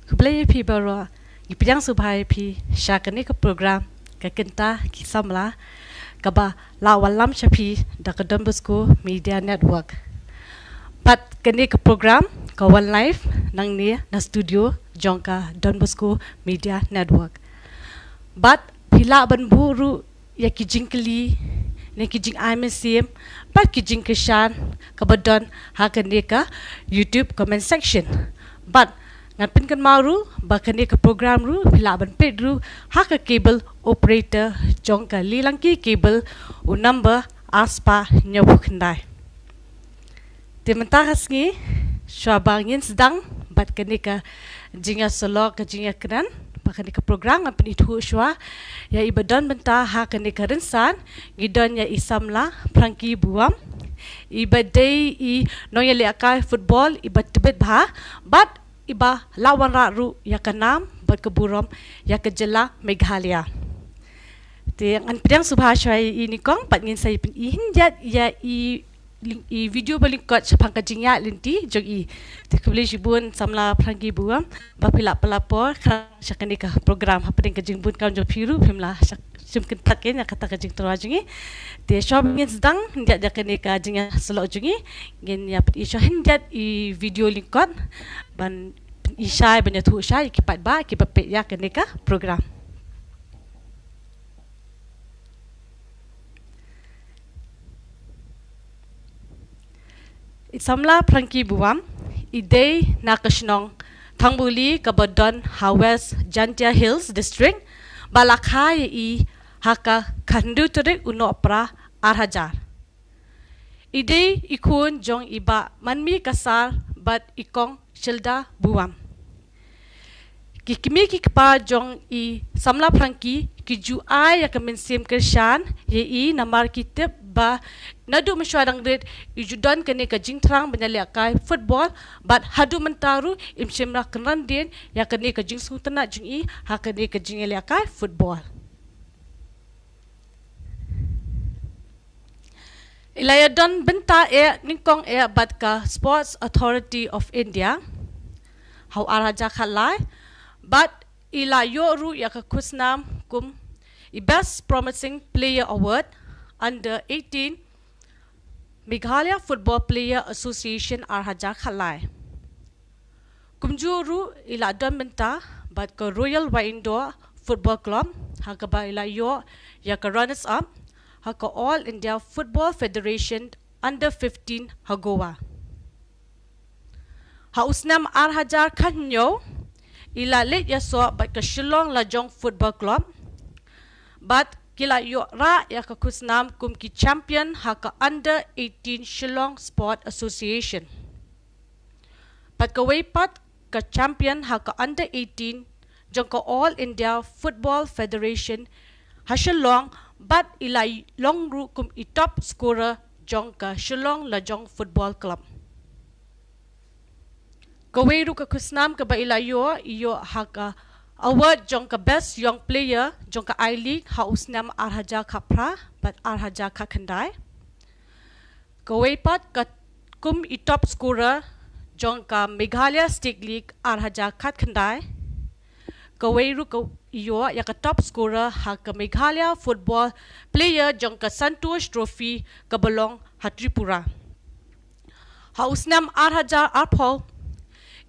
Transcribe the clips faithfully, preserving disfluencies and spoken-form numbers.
Khublei ïa phi baroh. Ngi pdiang sngewbha ïa phi sha kane ka program, ka Kynta Ki Samla, kaba la wallam sha phi da ka Don Bosco Media Network. Bad kane ka program ka wan live nangne na studio jong ka Don Bosco Media Network. Bad phi lah ban buh ruh ïa ki jingkylli, ne ki jingai mynsiem, bad ki jingkyrshan kaba don ha kane ka YouTube comment section. Bad ngan pynkynmaw ruh ba kane ka program ruh phi lah ban peit ruh ha ka cable operator jong ka Lilangki Cable, u number ar spah hynñiewphew khyndai. Te mynta ka sngi, shuwa ba ngin sdang bad kane ka jingïasyllok, ka jingïakren bad kane ka program, ngan pynithuh shuwa ïa i ba don bynta ha kane ka rynsan. Ngi don ïa i samla Frankie Buwam, i ba dei i nongïalehkai football i ba tbit bha, bad i ba la wanrah ruh ïa ka nam bad ka burom ïa ka jylla Meghalaya. Te ngan pdiang sngewbha shuwa ïa i nyngkong, bad ngin sa ïa pyni khyndiat ïa i ling-, i video ba lyngkot shaphang ka jingïaid lynti jong i. Te khublei shibun samla Frankie Buwam ba phi la pynlap por khnang sha kane ka program. Hapdeng ka jingbun kam jong phi ruh phim lah sha, shim kyntat ïa kata ka jingtyrwa jong i. Te shuwa ngin sdang khyndiat ïa kane ka jingïasyllok jong i, ngin ïa pyni shuwa khyndiat i video lyngkot ban pyni shai, ban ïathuh shai ïa ki paidbah ki ba peit ïa kane ka program. I samla Frankie Buwam i dei na ka shnong Thangbuli kaba don ha West Jaintia Hills District, ba la kha ïa i ha ka khathynriew tarik u Nohprah ar hajar. I dei i khun jong i bah Manmi Kasar bad i kong Shilda Buwam. Ki kmie ki kpa jong i samla Frankie ki ju ai ïa ka mynsiem kyrshan ïa i, namar ki tip ba naduh mynshuwa dang rit i ju don kane ka jingthrang ban ïalehkai football, bad haduh mynta ruh im shym la kynran dien ïa kane ka jingsngewtynnat jong i ha kane ka jingïalehkai football. I la ïadon bynta eh nyngkong eh bad ka Sports Authority of India ha u ar hajar khatlai, bad i la ïoh ruh ïa ka khusnam kum i Best Promising Player Award under eighteen Meghalaya Football Player Association ar hajar khatlai. Kumjuh ruh i la don bynta bad ka Royal Wahindore Football Club, ha kaba i la ïoh ïa ka runners up ha ka All India Football Federation Under fifteen ha Goa. Ha u snem ar hajar khathynñiew i la leit ïasoh bad ka Shillong Lajong Football Club, bad ki la ïoh rah ïa ka khusnam kum ki champion ha ka Under eighteen Shillong Sport Association. Bad kawei pat ka champion ha ka Under eighteen jong ka All India Football Federation ha Shillong, bad i la long ruh kum i top scorer jong ka Shillong Lajong Football Club. Kawei ruh ka khusnam kaba i la ïoh, i ïoh ha ka award jong ka Best Young Player jong ka I-League ha u snem ar hajar khatphra bad ar hajar khatkhyndai. Kawei pat ka kum i top scorer jong ka Meghalaya State League ar hajar khatkhyndai. Kawei ruh ka ïoh ïa ka top scorer ha ka Meghalaya Football Player jong ka Santosh Trophy kaba long ha Tripura. Ha u snem ar hajar arphew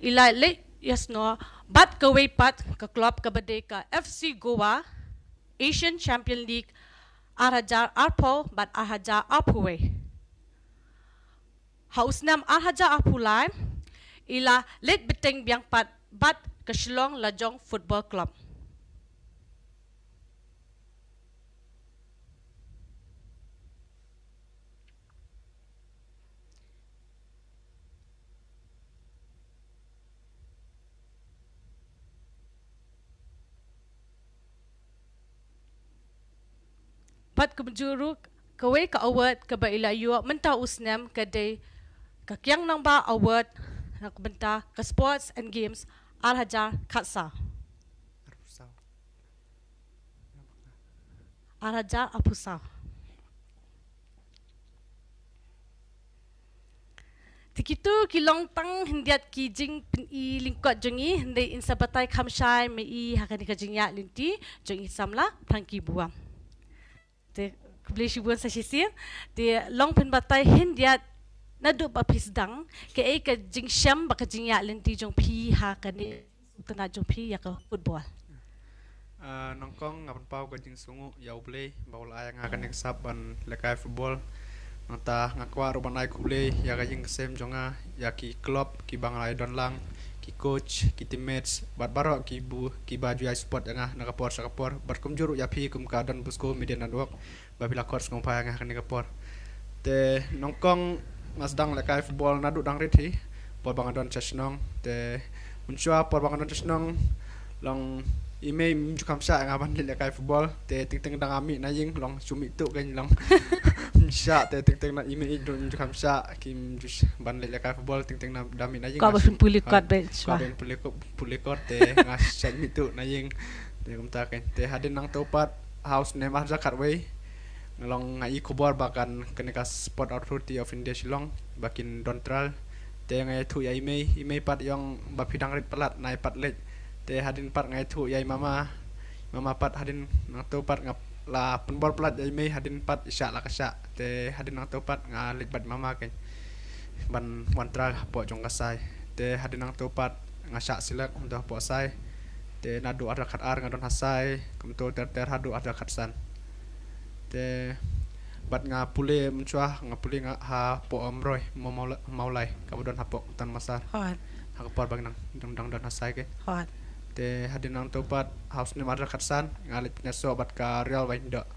i la leit ïasnoh bad kawei pat ka club kaba dei ka F C Goa, Asian Champion League ar hajar arphew bad ar hajar arphew wei. Ha u snem ar hajar arphew lai i la leit bteng biang pat bad ka Shillong Lajong Football Club. Bad kumjuh ruh kawei ka award kaba i la ïoh mynta u snem ka dei ka Kiang Nangbah Award na ka bynta ka Sports and Games ar hajar khatsaw. Ar hajar arphew saw. Te Kito ki long tang hyndiat ki jingpyni lyngkot jong ngi, hynrei yn sa batai kham shai ma i ha kane ka jingïaid lynti jong i samla Frankie Buam. Te khublei shibun sa shisien. Te long phin batai hyndiat naduh ba phi sdang, kaei ka jingshem bad ka jingïaid lynti jong phi ha kane u tnat jong phi ïa ka football. Ah, nyngkong nga pynpaw ka jingsngewnguh ïa U Blei ba u la ai ïa nga kane ka sap ban lehkai football. Nangta nga kwah ruh ban ai khublei ïa ka ïing ka sem jong nga, ïa ki club kiba nga la ïadon lang, ki coach, ki teammates bad baroh ki bu kiba ju ïai support ïa nga na ka por sha ka por, bad kumjuh ruh ïa phi kum ka Don Bosco Media Network ba phi la khot sngewbha ïa nga ha kane ka por. Te nyngkong nga sdang lehkai football naduh dang rit hi, por ba nga don sha shnong. Te mynshuwa por ba nga don sha shnong, long i mei ym ju kham shah ïa nga ban leit lehkai football. Te teng teng da nga mih na ïing, long shu mih tuh kein, long ym shah. Te teng teng na i mei i ju, ym ju kham shah, kim ju sh- ban leit lehkai football, teng teng na da mih na ïing. Kwah ba phin pule kot beit. Kwah ba phin pule kot, pule kot, te nga shait mih tuh na ïing. Te kumta kein. Te hadien nangto pat ha u snem ar hajar khatwei nga long nga i khubor ba kan, kane ka Sport Authority of India Shillong ba kin don trial. Te nga ïathuh ïa i mei, i mei pat i ong ba phi dang rit palat, nai pat leit. Te hadien pat nga ïathuh ïa i mama, i mama pat hadien nangto pat nga la pynbor palat ïa i mei, hadien pat i shah la ka shah. Te hadien nangto pat nga leit bad i mama kein ban wan trial hapoh jong ka Sai. Te hadien nangto pat nga shah select kumto hapoh Sai. Te naduh ar hajar khatar nga don ha Sai, kumto ter ter haduh ar hajar khatsan. Te bad nga pule mynshuwa, nga pule nga hapoh Umroi, Mawlai, Mawlai kaba don hapoh Tan Masar. Hot, Ha ka por ba nga dang, dang, dang don ha Sai kein. hot. Te hadien nangto pat ha u snem ar hajar khatsan nga leit pynïasoh bad ka Real Wahdoh.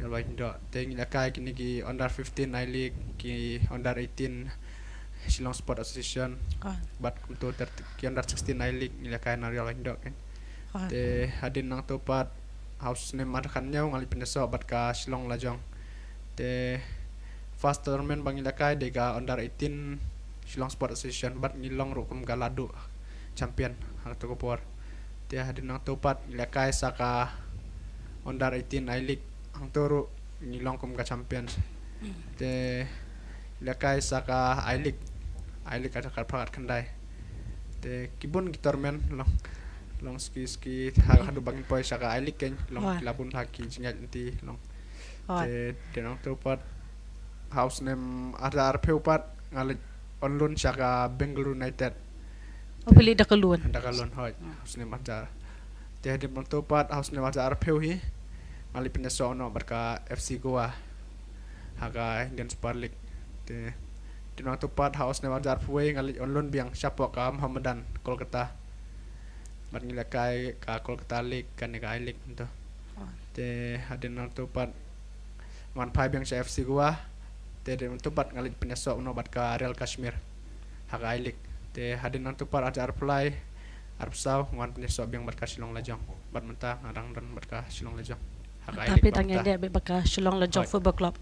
Real Wahdoh. Te ngi lehkai kine ki under fifteen I-League, ki under eighteen Shillong Sport Association. Hot, Bad kumto ter ki under sixteen I-League ngi lehkai na Real Wahdoh kein. hot. Te hadien nangto pat ha u snem ar hajar khathynñiew nga leit pynïasoh bad ka Shillong Lajong. Te first tournament ba ngi lehkai dei ka under eighteen Shillong Sport Association bad ngi long ruh kum ka la duh champion ha kato ka por. Te hadien nangto pat ngi lehkai sa ka under eighteen I-League, hangto ruh ngi long kum ka champion. Te lehkai sa ka I-League, I-League ar hajar khatphra khatkhyndai. Te ki bun ki tournament long, long suki suki ha, haduh ba ngin poi sha ka I-League kein, long, hot, ki la bun bha ki jingïaid lynti, long. Hot. Te, te nangto pat ha u snem ar hajar arphew pat nga leit on loan sha ka Bangalore United. Oh, phi leit da ka loan. Da ka loan, hooid. Ha u snem ar hajar. Te hadien nangto pat ha u snem ar hajar arphew hi nga leit pynïasoh noh bad ka F C Goa ha ka Indian Super League. Te, te nangto pat ha u snem ar hajar arphew wei nga leit on loan biang shapoh ka Mohammedan Kolkata. Bad ngi lehkai ka Kolkata League, kane ka I-League nangto. Te hadien nangto pat nga wan phai biang sha F C Goa. Te hadien nangto pat nga leit pynïasoh noh bad ka Real Kashmir ha ka I-League. Te hadien nangto pat ar hajar arphew lai, arphew saw nga wan pynïasoh biang bad ka Shillong Lajong. Bad mynta nga dang don bad ka Shillong Lajong ha ka I-League. Tapi tang ïa dei bad ka Shillong Lajong Football Club.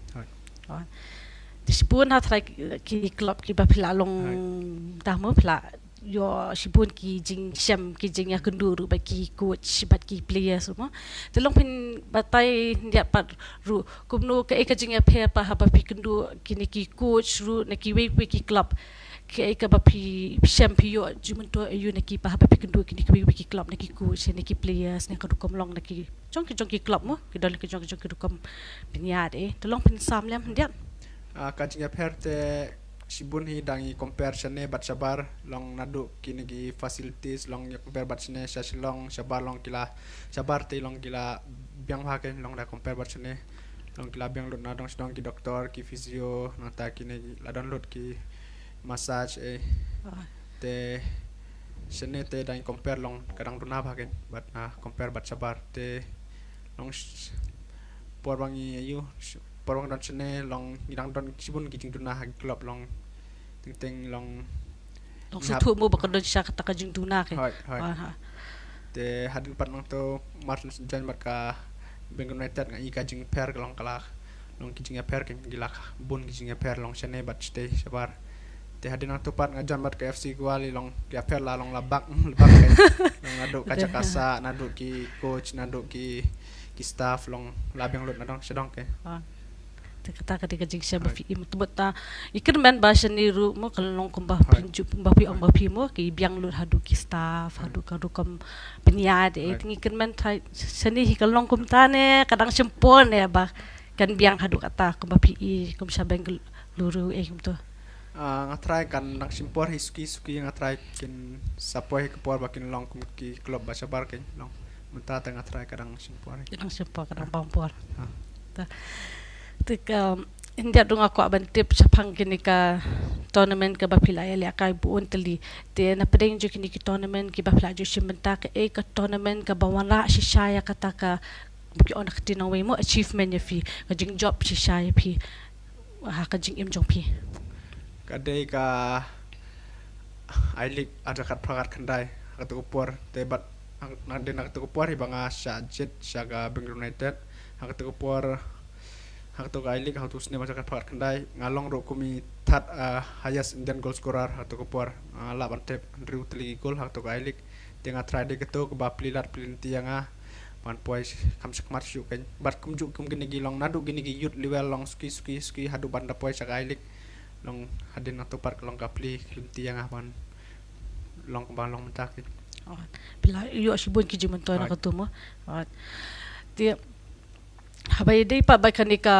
Te shibun ha trai ki club kiba phi la long, tang mo phi la ïoh shibun ki jingshem, ki jingïakynduh ruh bad ki coach bad ki players ruh mo. Te long phin batai hyndiat pat ruh kumno, kaei ka jingïapher pat haba phi kynduh kine ki coach ruh na kiwei kiwei ki club? Kaei kaba phi shem, phi ïoh jingmyntoi aïu na ki pat haba phi kynduh kine kiwei kiwei ki club, na ki coach, na ki players, na ka rukom long na ki jong ki jong ki club mo, ki don ki jong ki jong ki rukom bniat eh. Te long phin sam lem hyndiat. Ah, ka jingïapher te shibun hi da ngi compare shane bad shabar, long naduh kine ki facilities, long ïa compare bad shane sha Shillong, shabar long ki la, shabar te long ki la biang bha kein, long da compare bad shane long ki la biang lut, na dong sdang ki doctor, ki physio, nangta kine ki la don lut ki massage eh. Te shane te da ngi compare long ka dang duna bha kein bad, ah, compare bad shabar te long sh- por ba ngi ïa u sh- por ba ngi don shane long ngi dang don shibun ki jingduna ha ki club, long teng teng long long sngewthuh mo ba ka don shisha kata ka jingduna kein. Hooid, hooid. Te hadien pat nangto mar shu join bad ka Bangalore United nga i ka jingpher ka long ka la long ki jingïapher kein, ki la bun ki jingïapher long shane bad shatei shabar. Te hadien nangto pat nga join bad ka F C Goa, long ki ïapher la long la bak, la bak kein. Long naduh ka jaka sah, naduh ki coach, naduh ki, ki staff long la biang lut na dong sha dong kein. Te kata ka dei ka jingshem ba phi im, te mynta ngi kyrmen ba shane ruh mo ka long kumba phi ju, kumba phi ong ba phi mo ki biang lut haduh ki staff, haduh ka rukom pynïaid, te ngi kyrmen trai shane hi ka long kumta ne ka dang shim por ne ba kan biang haduh kata kumba phi i kum sha Bengaluru, eh, kumto. Ah, nga trai kan dang shim por hi suki suki, nga trai kin sa poi hi ka por ba kin long kum ki club ba shabar kin long. Mynta te nga trai ka dang shim por hi. Ka dang shim por, ka dang bang por. Ah. Ta, te ka, ynda ruh nga kwah ban tip shaphang kine ka tournament kaba phi la ïalehkai bun tylli. Te na pdeng jong kine ki tournament kiba phi la ju shim mynta, kaei ka tournament kaba wanrah shisha ïa kata ka, ki ong na ka ktien nongwei mo, achievement ïa phi, ka jingjop shisha ïa phi ha ka jingim jong phi? Ka dei ka I-League ar hajar khatphra khatkhyndai, ha kato ka por te bad na dei na kato ka por hi ba nga shah jied sha ka Bangalore United. Ha kato ka por, ha kato ka I-League, ha kato ka snem ar hajar khatphra khatkhyndai nga long ruh kum i third, ah, highest Indian goal scorer ha kato ka por. Nga lah ban tep hynriew tylli ki goal ha kato ka I-League. Te nga trai dei kato kaba plie lad plie lynti ïa nga ban poi kham shakhmat shuh kein. Bad kumjuh kum kine ki long naduh kine ki youth level long suki suki suki haduh ban da poi sha ka I-League. Long hadien na to pat ka long ka plie lynti ïa nga ban long kumba long mynta kein. Oh, phi la ïoh shibun ki jingmyntoi na kato mo. Oh. Te haba ïadei pat bad kane ka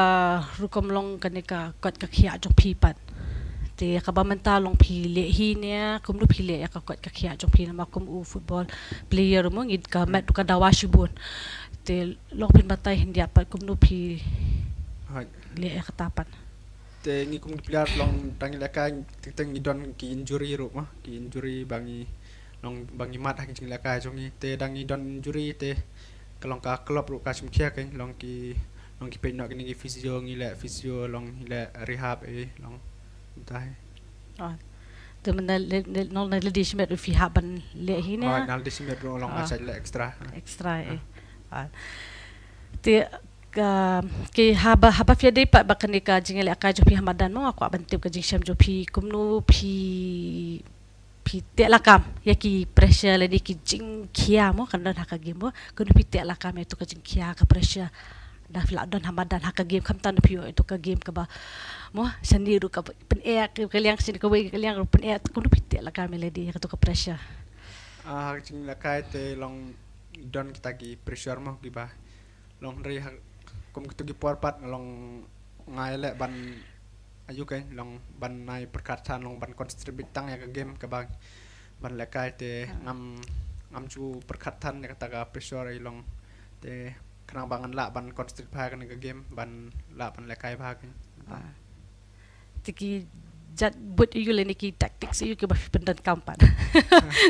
rukom long kane ka kot ka khiah jong phi pat, te kaba mynta long phi leh hi ne kumno phi leh ïa ka kot ka khiah jong phi, namar kum u football player mo ngi ka met ruh ka dawa shibun. Te long phin batai hyndiat pat kumno phi leh ïa kata pat? Te ngi kum ki player long dang ngi lehkai teng teng ngi don ki injury ruh mo, ki injury ba ngi long ba ngi mad ha ki jinglehkai jong ngi. Te dang ngi don injury te ka long ka club ruh ka shim khia kein, long ki, long ki peit noh kine ki physio, ngi leh physio, long ngi leh rehab, eh, long mynta hi. Oh. Te mynta na lade shimet ruh phi hap ban leh hi ne? Oh, na lade shimet ruh long nga shait leh extra. Extra, eh. Ah. Te ka, ki haba, haba phi ïadei pat bad kane ka jingïalehkai jong phi ha madan mo, nga kwah ban tip ka jingshem jong phi, kumno phi phi teh lakam ïa ki pressure lane ki jingkhia mo kan don ha ka game mo, kumno phi teh lakam ïa tu ka jingkhia ka pressure da phi la don ha madan ha ka game, khamtam da phi ïoh ïa tu ka game kaba mo shane ruh ka pyneh ka liang, shane kawei ka liang ruh pyneh, kumno phi teh lakam ïa lade ïa katu ka pressure? Ah, ha ka jinglehkai te long don kita ki pressure mo kiba long hynrei ha kum kitu ki por pat nga long nga ïaleh ban ayu kein long ban nai pyrkhat than long ban concentrate beit tang ïa ka game kaba ban lehkai te ngam, ngam ju pyrkhat than ïa kata ka pressure ei long te khnang ba ngan lah ban concentrate bha ïa kane ka game ban lah ban lehkai bha kein. Ah. Te ki jait buit aïu lane ki tactics aïu kiba phi pyndonkam pat?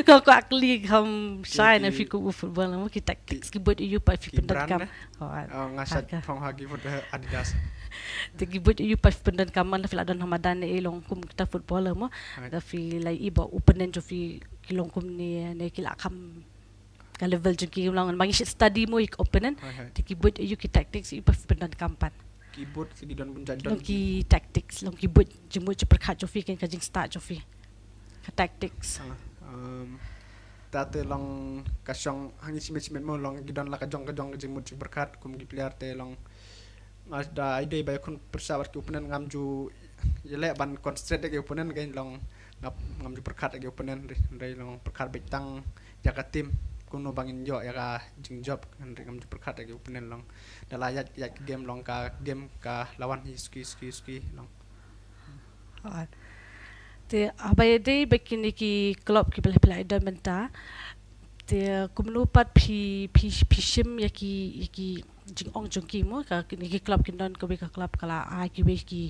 Ko ko akli kham shai na phi kum u footballer mo, ki tactics ki buit aïu pat phi pyndonkam? Oh, nga shait phong ha ki buit Adidas. Te ki buit aïu pat phi pyndonkam man la phi la don ha madan ne ei long kum kita footballer mo, da phi la i ba opponent jong phi ki long kumne ne ki la kham ka level jong ki long ba ngi shait study mo ïa ka opponent. Te ki buit aïu ki tactics aïu pat phi pyndonkam pat? Ki buit ki don bun jait, don ki tactics, long ki buit jingmut jingpyrkhat jong phi kein, ka jingstad jong phi, ka tactics. Ah, um, ta te long ka shong ha ngi shimet shimet mo long ki don la ka jong ka jong ka jingmut jingpyrkhat kum ki player te long nga da ai dei ba ïakhun pyrshah bad ki opponent ngam ju ïaleh ban concentrate ïa ki opponent kein long ngam, ngam ju pyrkhat ïa ki opponent hynrei long pyrkhat beit tang ïa ka team kumno ba ngin ïoh ïa ka jingjop hynrei ngam ju pyrkhat ïa ki opponent long da la ïaid ïaid ka game long ka game ka la wan hi suki suki suki long. Te haba ïadei bad kine ki club kiba la phi la ïadon mynta te kumno pat phi, phi, phi shim ïa ki, ïa ki jingong jong ki mo, ka kine ki club kin don kawei ka club ka la ai kiwei ki,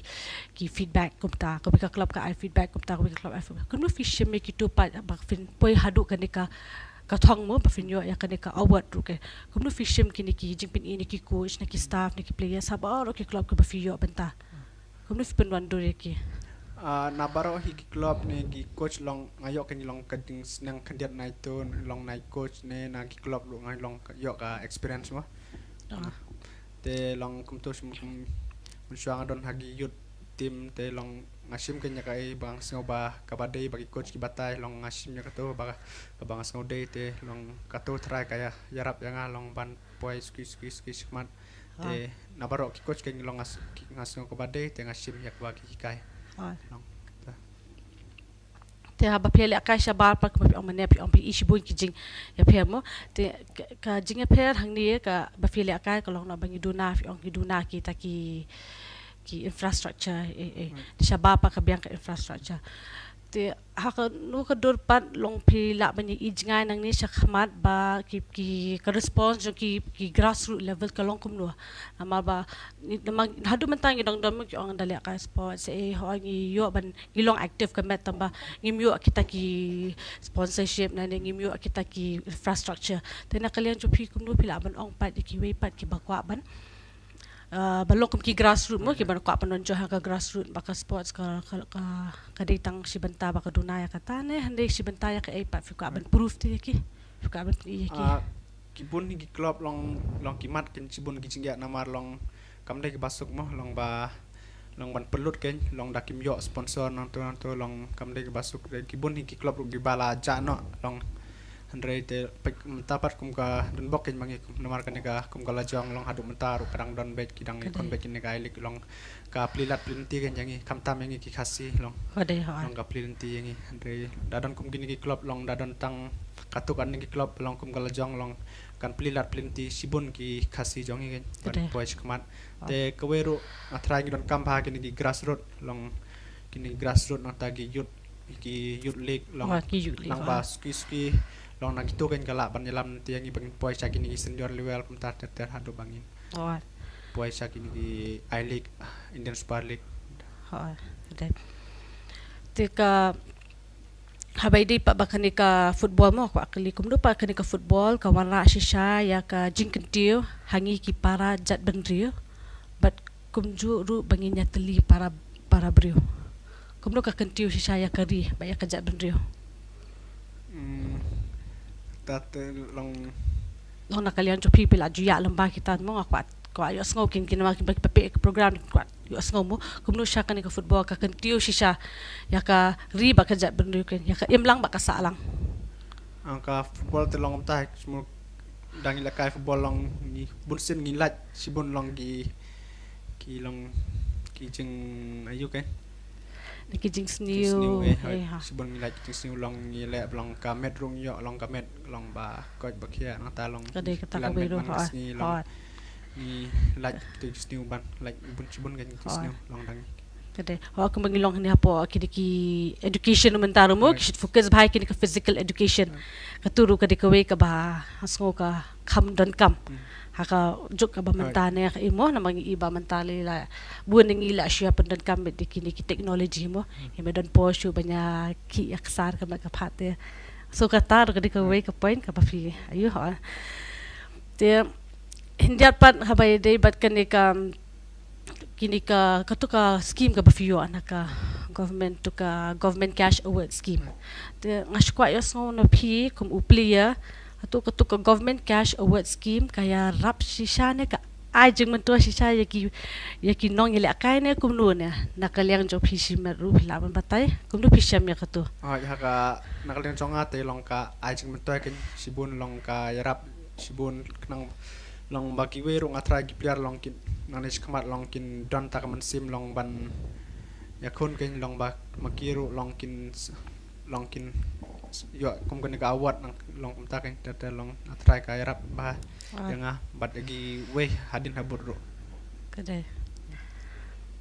ki feedback kumta, kawei ka club ka ai feedback kumta, kawei ka club ai feedback. Kumno phi shim ïa kitu pat ba phin poi haduh kane ka, ka thong mo ba phin ïoh ïa kane ka award ruh kein? Kumno phi shim kine ki jingpyni na ki coach na ki staff na ki players ha baroh ki club kiba phi ïoh bynta? Kumno phi pynwandur ïa ki? Ah, na baroh hi ki club ne ki coach long nga ïoh kein long ka jingsneng khyndiat na itu long na i coach ne na ki club ruh nga long ïoh ka experience mo. Te long kumtu shim kum mynshuwa nga don ha ki youth team te long nga shim kein ïa kaei ba nga sngew ba kaba dei ba ki coach ki batai long nga shim ïa katu ba kaba nga sngew dei te long katu trai ka ïa, ïarap ïa nga long ban poi suki suki suki shakhmat. Te na baroh ki coach ka ngi long nga s-, ki, nga sngew kaba dei, te nga shim ïa kaba ki hikai. Long. Te. Te haba phi lehkai shabar pat kumba phi ong mynne, phi ong phi i shibun ki jingïapher mo. Te ka, ka jingïapher hangne kaba phi lehkai ka long na ba ngi duna, phi ong ngi duna kita ki, ki infrastructure, eh, eh. Te shabar pat ka biang ka infrastructure. Te ha kano ka dur pat long phi lah ban ïa i jngai nangne shakhmat ba ki, ki, ka response jong ki, ki grassroot level ka long kumno. Namar ba, ni, namar haduh mynta ngi dang don mo ki ong da lehkai sports, eh, hooid ngi ïoh ban, ngi long active ka met tang ba ngim ïoh kita ki sponsorship, ne ngim ïoh kita ki infrastructure. Te na ka liang jong phi kumno phi lah ban ong pat ïa kiwei pat kiba kwah ban, ah, ba long kum ki grassroot mo, kiba kwah ban don jong ha ka grassroot ba ka sports ka, ka, ka, ka dei tang shi bynta ba ka duna ïa kata ne, hynrei shi bynta ïa kaei pat phi kwah ban prove te ïa ki. Phi kwah ban pyni ïa ki. Ah, ki bun hi ki club long, long ki mad kin shibun ki jingeh namar long kam dei kiba suk mo, long ba, long ban pynlut kein, long da kim ïoh sponsor nangto nangto, long kam dei kiba suk, ki bun hi ki club ruh kiba la jah noh, long hynrei te peit mynta pat kum ka don bok kein ma ngi kum namar kane ka kum ka la jong long haduh mynta ruh ka dang don beit ki dang ïakhun beit kine ka I-League long ka plie lad plie lynti kein ïa ngi khamtam ïa ngi ki Khasi long. Ka dei ha. Long ka plie lynti ïa ngi hynrei da don kum kine ki club long da don tang katto katne ki club long kum ka la jong long kan plie lad plie lynti shibun ki Khasi jong ngi kein ban poi shakhmat. Te kawei ruh nga tharai ngi donkam bha kine ki grassroot long kine ki grassroot nangta ki youth, ki youth league long. Ki youth league nang ba suki suki long na kito kein ka lah ban ïalam te ïa ngi ba ngin poi sha kine ki senior level kumta ter ter haduh ba ngin poi sha kine ki I-League, Indian Super League. Te ka haba ïadei pat ba kane ka football mo, kwah kylli kumno pat kane ka football ka wanrah shisha ïa ka jingkyntiew ha ngi ki para jaitbynriew bad kumjuh ruh ba ngin ïatylli para, para briew. Kumno ka kyntiew shisha ïa ka ri bad ïa ka jaitbynriew. Hmm, ta te long. Long na ka liang jong phi phi la ju ïaleh lyngba kita mo nga kwah, kwah ïohsngew kin kin ma ki ba peit ka program kwah ïohsngew mo kumno sha kane ka football ka kyntiew shisha ïa ka ri bad ka jaitbynriew kein ïa ka imlang bad ka sahlang. Ka football te long kumta, shu dang ïalehkai football long ngi bunsien ngi lait shibun long ki, ki long ki jing ayu kein. Na ki jingsniew. Ki jingsniew, eh, shibun ngi lait ki jingsniew long ngi leh ba long ka met rung ïoh long ka met long ba koit ba khia nangta long. Ka dei kata ka wei ruh. Ngi lait ki jingsniew ban lait bun shibun ka jingsniew long dang. Ka dei. Ho kumba ngi long hangne hapoh kine ki education mynta ruh mo ki should focus bha kine ka physical education. Kato ruh ka dei kawei kaba nga sngew ka kham donkam. Ha ka juk kaba mynta ne ka i mo namar ngi i ba mynta lei la bun ngi la shu ïa pyndonkam beit da kine ki technology mo. Ngi me don por shu ban ïa ki ïa ksar ka met ka phad te. So kata ruh ka dei kawei ka point kaba phi ayu ha. Te hyndiat pat haba ïadei bad kane ka kine ka, kato ka scheme kaba phi ïoh na ka government, to ka government cash award scheme. Te nga shu kwah ïohsngew na phi kum u player, kato, kato ka government cash award scheme ka ïarap shisha ne ka ai jingmyntoi shisha ïa ki, ïa ki nongïalehkai ne kumno ne, na ka liang jong phi shimet ruh phi lah ban batai kumno phi shem ïa kato. Ah, ïa ka na ka liang jong nga te long ka ai jingmyntoi kein shibun long ka ïarap shibun khnang long ba kiwei ruh nga tharai ki player long kin nangne shakhmat long kin don ta ka mynsiem long ban ïakhun kein long ba ma ki ruh long kin s-, long kin s-, ïoh kum kane ka award nang long kumta kein ter ter long nga tharai ka ïarap bha ïa nga bad ïa kiwei hadien habud ruh. Ka dei.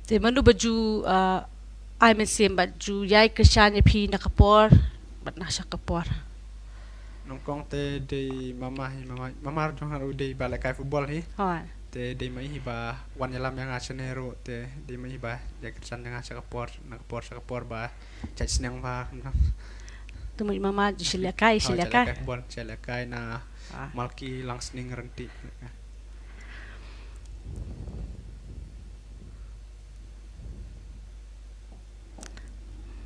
Te mano ba ju, ah, ai mynsiem bad ju ïai kyrshan ïa phi na ka por bad na sha ka por. Nyngkong te dei mama hi, mama, mama jong nga ruh dei ba lehkai football hi. Te dei ma i hi ba wan ïalam ïa nga shane ruh te dei ma i hi ba ïai kyrshan ïa nga sha ka por, na ka por sha ka por ba jait sniang ba. Te mut mama ju shu lehkai, shu lehkai football, shu lehkai na Malki Langsning Rynti.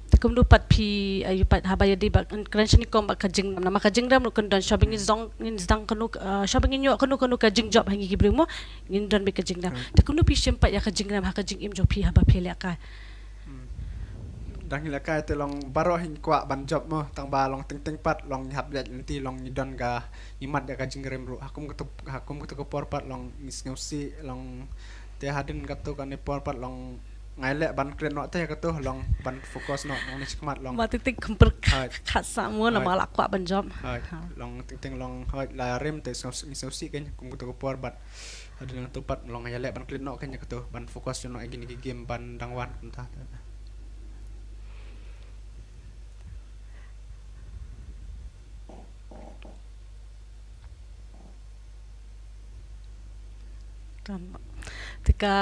Te kumno pat phi, ayu pat haba ïadei bad kren shane kum bad ka jingrem, namar ka jingrem ruh kan don shaba ngin sdang, ngin sdang kano, ah, shaba ngin ïoh kano kano ka jingjop ha ngi ki briew mo ngin don beit ka jingrem. Te kumno phi shim pat ïa ka jingrem ha ka jingim jong phi haba phi lehkai. Dang hi lehkai te long baroh hi ngi kwah ban jop mo, tang ba long teng teng pat long ngi hap ïaid lynti long ngi don ka, ngi mad ïa ka jingrim ruh. Ha kum katu, ha kum katu ka por pat long ngi sngewsih long, te hadien katu kane por pat long nga leh ban klet noh te katu long ban focus noh long ne shikmat long. Ma teng teng kumper. Hooid. Khat sa mo na Hooid. Ma la kwah ban jop. Hooid. Ha. Long teng teng long hooid la rim te sngewsih, ngi sngewsih kein kum katu ka por bad hadien katu pat long nga leh ban klet noh kein katu ban focus noh ïa kine ki game ban dang wan kumta. Te ka,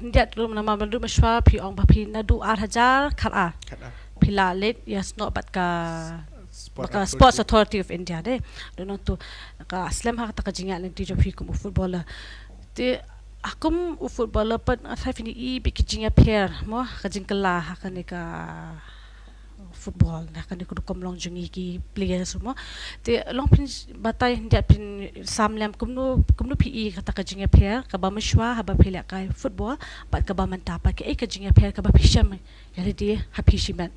ndia tu nama madu mashwa phi ong ba phi naduh ar hajar khat ar. Khat ar. Phi la leit ïasnoh bad ka, Sport bad ka Authority. Sports Authority of India de. Don nang tu ka slem ha kata ka jingïaid lynti jong phi kum u footballer. Te ha kum u footballer pat nga tharai phin ïohi bad ki jingïapher mo, ka jingkylla ha kane ka football na kane ka rukom long jong ngi ki players mo. Te long phin batai ndia phin sam lem kumno, kumno phi ïohi kata ka jingïapher kaba mynshuwa haba phi lehkai football bad kaba mynta pat, kaei ka jingïapher kaba phi shem ïa lade ha phi shimet.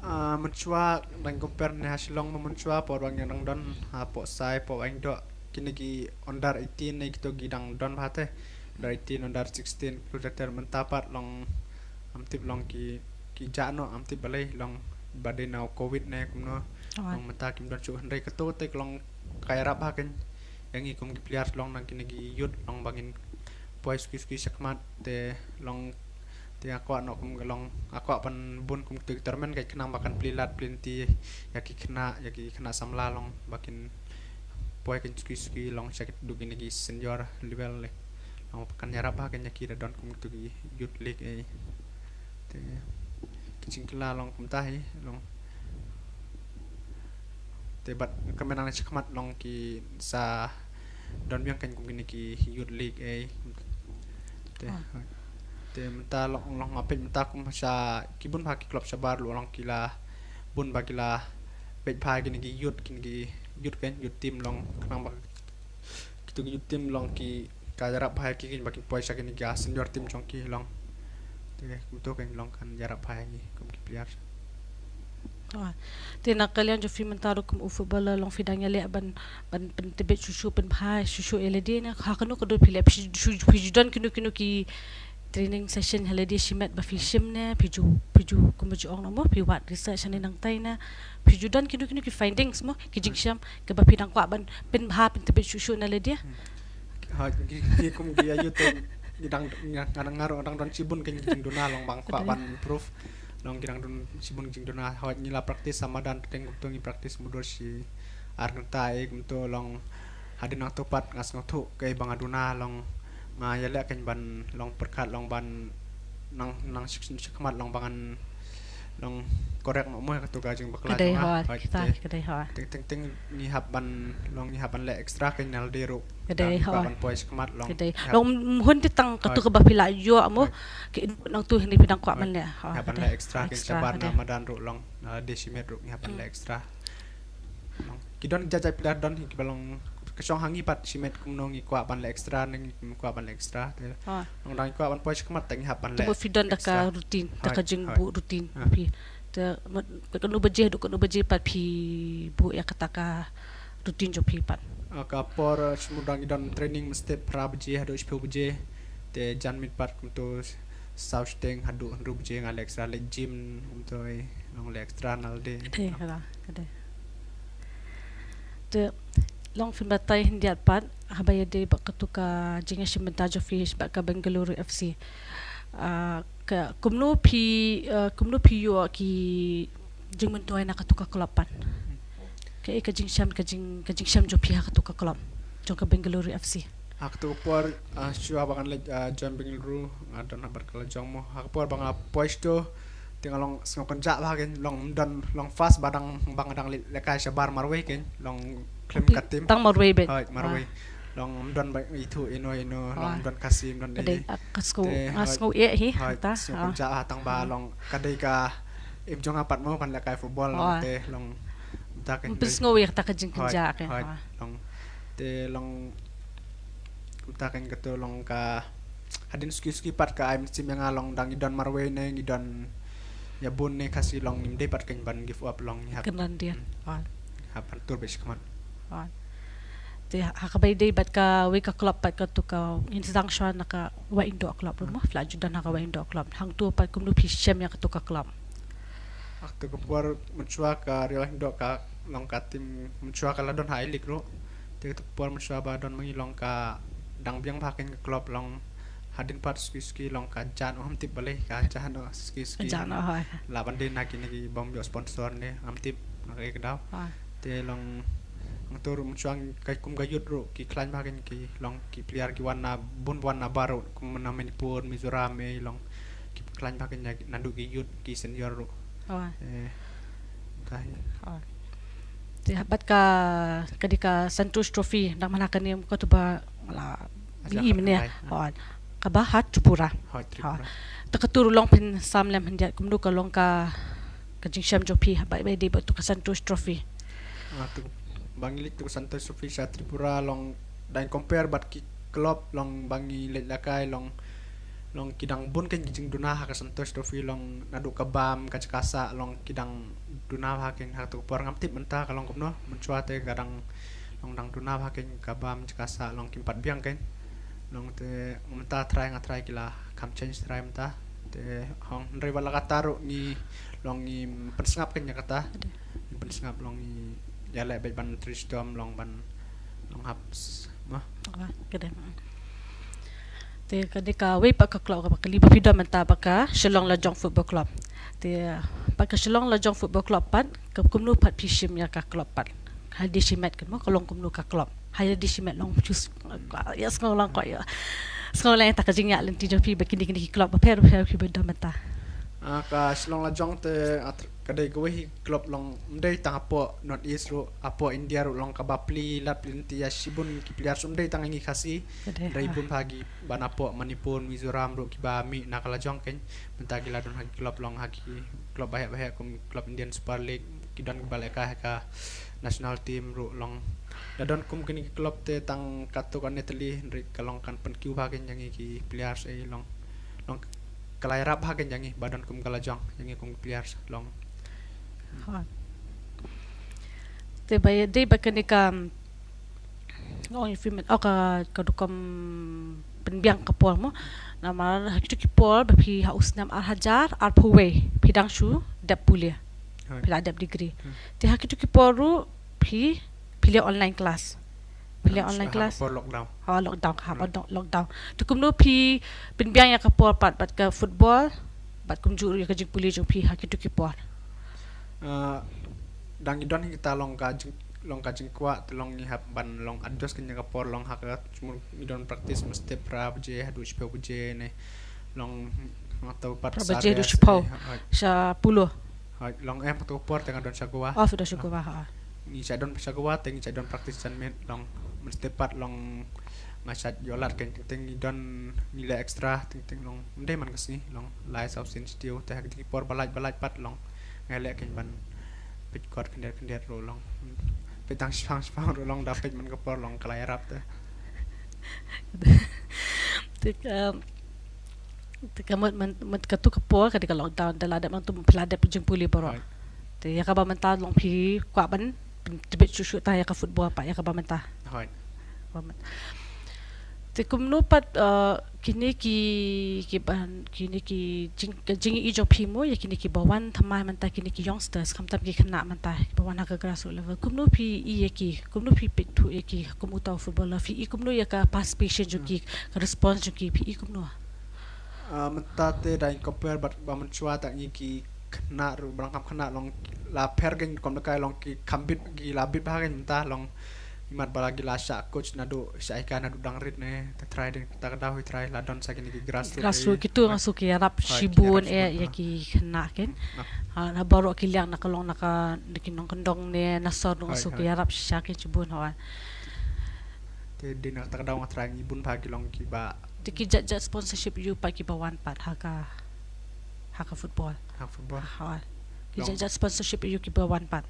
Ah, mynshuwa dang compare ne ha Shillong mo, mynshuwa por ba ngi dang don hapoh Sai, por ba ngi doh kine ki under eighteen ne kito ki dang don bha te. Under eighteen, under sixteen, kito te mynta pat long ngam tip long ki, ki jah noh ngam tip balei long ba dei na u covid ne kumno. Long mynta kim don shuh hynrei kato te long ka ïarap bha kein ïa ngi kum ki players long na kine ki youth long ba ngin poi suki suki shakhmat te long te nga kwah noh kum ka long nga kwah ban bun kum kito ki tournament ka khnang ba kan plie lad plie lynti ïa ki khynnah, ïa ki khynnah samla long ba kin poi kein suki suki long sha kito kine ki senior level le. Long kan ïarap bha kein ïa ki da don kum kito ki youth league ei. Te ki jingkylla long kumta hi long. Te bad ka mynta na shakhmat long ki sa don biang kein kum kine ki youth league ei. Te, Ah. te mynta long, long nga peit mynta kum sha ki bun bha ki club shabar long ki la bun ba ki la peit bha kine ki youth, kine ki youth kein, youth team long khnang ba kito ki youth team long ki ka ïarap bha ïa ki kein ba kin poi sha kine ki senior team jong ki long. Te kumto kein long kan ïarap bha ïa ki kum ki player. Ah. Te na ka liang jong phi mynta ruh kum u footballer long phi dang ïaleh ban, ban pyntbit shuh shuh, pynbha shuh shuh ïa lade ne ha kano ka dur phi leh, phi ju, phi ju don kino kino ki training session ha lade shimet ba phi shim ne phi ju, phi ju kumba ju ong noh mo, phi wad research hangne nangtai ne phi ju don kino kino ki findings mo, ki jingshem kaba phi dang kwah ban pynbha pyntbit shuh shuh na lade? Hmm. Ha, ki, ki kum ki ïa youth te ngi dang, nga, nga dang, nga ruh dang don shibun ki jingduna long ba nga kwah Kadei. ban improve. Long ki dang don shibun jingduna. Hooid ngi la practice ha madan, te kumto ngi practice mutdur shi ar kynta ei kumto long hadien nangto pat nga sngewthuh kaei ba nga duna long nga ïaleh kein ban long pyrkhat long ban nang, nang shik, shik, shakhmat long ba ngan long correct noh mo ïa kato ka jingbakla Kadei jong nga. hooid, Hooid, kita, te kadei hooid. Teng, teng, teng ngi hap ban long ngi hap ban leh extra kein na lade ruh. Kadei Tang hooid. ban poi shakhmat long. Kadei. Ngi hap Long hun te tang kato Hooid. kaba phi la ïoh mo. Hooid. Ki nangto hynrei phi dang kwah ban Hooid. leh. Ngi hap ban leh extra kein shabar na madan ruh long na lade shimet ruh ngi hap ban leh extra. Long. Ki don jait jait phi la don hi kiba long ka shong ha ngi pat shimet kumno ngi kwah ban leh extra ne ngi kwah ban leh extra. Te Ah. long dang ngi kwah ban poi shakhmat te ngi hap ban leh Te mo phi don da ka extra. routine, da ka Hooid, jingbuh hooid. routine Ah. phi. Te ma, kano baje haduh kano baje pat phi buh ïa kata ka routine jong phi pat? Ah, ka por, eh, shu mut dang ngi don training mynstep phra baje haduh shiphew baje. Te jan miet pat kumto saw shiteng haduh hynriew baje nga leh extra, leh gym kumto ei, long leh extra na lade. Kadei, kadei. Te long phin batai hyndiat pat haba ïadei bad kato ka jingïashim bynta jong phi bad ka Bengaluru F C. Ah, ka, kumno phi, ah, kumno phi ïoh ki jingmyntoi na kato ka club pat? Kaei ka jingshem, ka jing, ka jingshem jong phi ha kato ka club jong ka Bengaluru F C? Ha kato ka por, ah, shuwa ba ngan leit, ah, join Bengaluru, nga don ha bar ka la jong mo. Ha ka por ba nga poi shito, te nga long sngewkynjah bha kein, long ym don, long first ba dang, ba nga dang leh, lehkai shabar marwei kein, long khlem Phi ka team. tang marwei beit. Hooid, marwei. Ah. Long ym don ba ithuh ino ino, long Ah. ym don Khasi, ym don Kadei, ei. ah, ka sngew, Te, nga hooid. sngew eh hi, Hooid, ta. sngewkynjah Ah. ha tang ba Ah. long ka dei ka aim jong nga pat mo ban lehkai football long Ah. te long ta ka Ym pynsngew ïa kata ka jingkynjah Hooid, kein. hooid, Ah. long te long ta kein kato long ka hadien suki suki pat ka ai mynsiem ïa nga long dang ngi don marwei ne ngi don ïa bun ne Khasi long ngim dei pat kein ban give up long ngi hap. Kynran dien. Hmm. Hap ban tur bad shakhmat. Te ha kaba ïadei bad kawei ka club pat katu ka ngi sdang shuwa na ka Wah Indoh Club ruh mo, phi la ju don ha ka Wah Indoh Club. Hangtu pat kumno phi shem ïa katu ka club? Ha katu ka por mynshuwa ka Ri Wah Indoh ka long ka team mynshuwa ka la don ha I-League ruh. Te katu ka por mynshuwa ba don ma ngi long ka dang biang bha kein ka club long hadien pat suki suki long ka jan, ngam tip balei ka jan suki suki. La ban dei na kine ki bym ïoh sponsor ne ngam tip na kaei ka daw. Te long hangtu ruh mynshuwa ka kum ka youth ruh ki khlaiñ bha kein ki long ki player ki wan na bun, wan na baroh kum na Manipur, Mizoram, eh, long ki khlaiñ bha kein naduh ki youth ki senior ruh. Te bad ka, ka dei ka Santosh Trophy dang mynta kane katu ba la i mynne. Kaba ha Tripura. Te katu ruh long phin sam lem khyndiat kumno ka long ka, ka jingshem jong phi ba ïadei bad tu ka Santosh Trophy? Ba ngi leit tu ka Santosh Trophy sha Tripura long dang compare bad ki club long ba ngi leit lakai long, long ki dang bun kein ki jingduna ha ka Santosh Trophy long naduh ka bam ka jaka sah long ki dang duna bha kein ha katu ka por. Ngam tip mynta ka long kumno, mynshuwa te ka dang long dang duna bha kein ka bam jaka sah long kim pat biang kein. Long te mynta trai nga trai ki la kham change trai mynta. Te hong hynrei wat la katta ruh ngi long ngi pynsngap kein ïa kata. Ngi pynsngap long ngi ïaleh beit ban trei shitom long ban long hap ma. Te ka dei kawei pat ka club kaba kali ba phi don mynta ba ka Shillong Lajong Football Club. Te ba ka Shillong Lajong Football Club pat ka kumno pat phi shim ïa ka club pat? Ha ïa dei shimet kan mo ka long kumno ka club? Ha ïa dei shimet long chus ïa sngew lang ko ïa. Sngew lang ïa ta ka jingïaid lynti jong phi ba kine kine ki club ba pher ba pher phi ba don mynta. Ka Shillong Lajong te ka dei kawei hi club long ym dei tang hapoh North East ruh, hapoh India ruh long kaba plie lad plie lynti ïa shibun ki players, ym dei tang ngi Khasi. Dei bun bha ki ba na hapoh Manipur, Mizoram ruh kiba mih na ka lajong kein. Mynta ki la don ha ki club long ha ki club baheh baheh kum club Indian Super League, ki don kiba lehkai ha ka national team ruh long. La don kum kine ki club te tang katto katne tylli hynrei ka long kan pynkiew bha kein ïa ngi ki players ei long. Long ka la ïarap bha kein ïa ngi ba don kum ka lajong ïa ngi kum ki players long. Te ba ïadei bad kane ka, ong ïa phi mynta ka, ka rukom pynbiang ka por mo. Namar ha kitu ki por ba phi ha u snem ar hajar arphew wei phi dang shu dep pule. Phi la dep degree. Te ha kitu ki por ruh phi, phi leh online class. Phi leh online class. Ha lockdown. Ha lockdown. Te kumno phi pynbiang ïa ka por pat bad ka football bad kumjuh ruh ïa ka jingpule jong phi ha kitu ki por? Dang ngi don hi kita long ka jing, long ka jingkwah te long ngi hap ban long adjust kein ïa ka por long ha ka jingmut ngi don practice mynstep phra baje haduh shiphew baje ne long nga to pat phra baje haduh shiphew sha pule. Long em ha tu por te nga don sha Goa. Oh, don sha Goa ha. Ngi sha don sha Goa te ngi sha don practice jan miet long mynstep pat long nga sha ïoh lad kein teng teng ngi don ngi leh extra teng teng long ym dei man ka sngi long lai saw sien sha tiew te ha ki por ba lait ba lait pat long nga leh kein ban peit kot khyndiat khyndiat ruh long peit tang shipang shipang ruh long da peit man ka por long ka la ïarap te. Te ka, te ka mut, mut katu ka por ka dei ka lockdown te la dep nangtu phi la dep jingpule baroh. Te ïa kaba mynta long phi kwah ban tbit shuh shuh tang ïa ka football pat ïa kaba mynta. Te kumno pat kine ki, ki ban kine ki jing, ka jingïohi jong phi mo ïa kine kiba wan thymmai mynta kine ki youngsters khamtam ki khynnah mynta kiba wan ha ka grassroots level, kumno phi i ïa ki, kumno phi peit thuh ïa ki kum uta u footballer, phi i kumno ïa ka participation jong ki, ka response jong ki phi i kumno? Mynta te da in compare bad ba mynshuwa ta ngi ki khynnah ruh ba dang kham khynnah long la pher kein kum da kai long ki kham bit ki la bit bha kein mynta long imat ba la ki la shah coach naduh shah ïa ka naduh dang rit ne te trai ding ta ka daw hi trai la don sa kine ki grassroots. Grassroots kitu nga shu ki ïarap shibun eh ïa ki khynnah kein. Ha na baroh ki liang na ka long na ka na ki nongkyndong ne na sor nga shu ki ïarap shisha kein shibun ha. Te dei na ta ka daw nga trai ngi bun bha ki long kiba. Te ki jat jat sponsorship ïa u pat kiba wan pat ha ka, ha ka football. Ha football. Ha. Ki jat jat sponsorship ïa u kiba wan pat.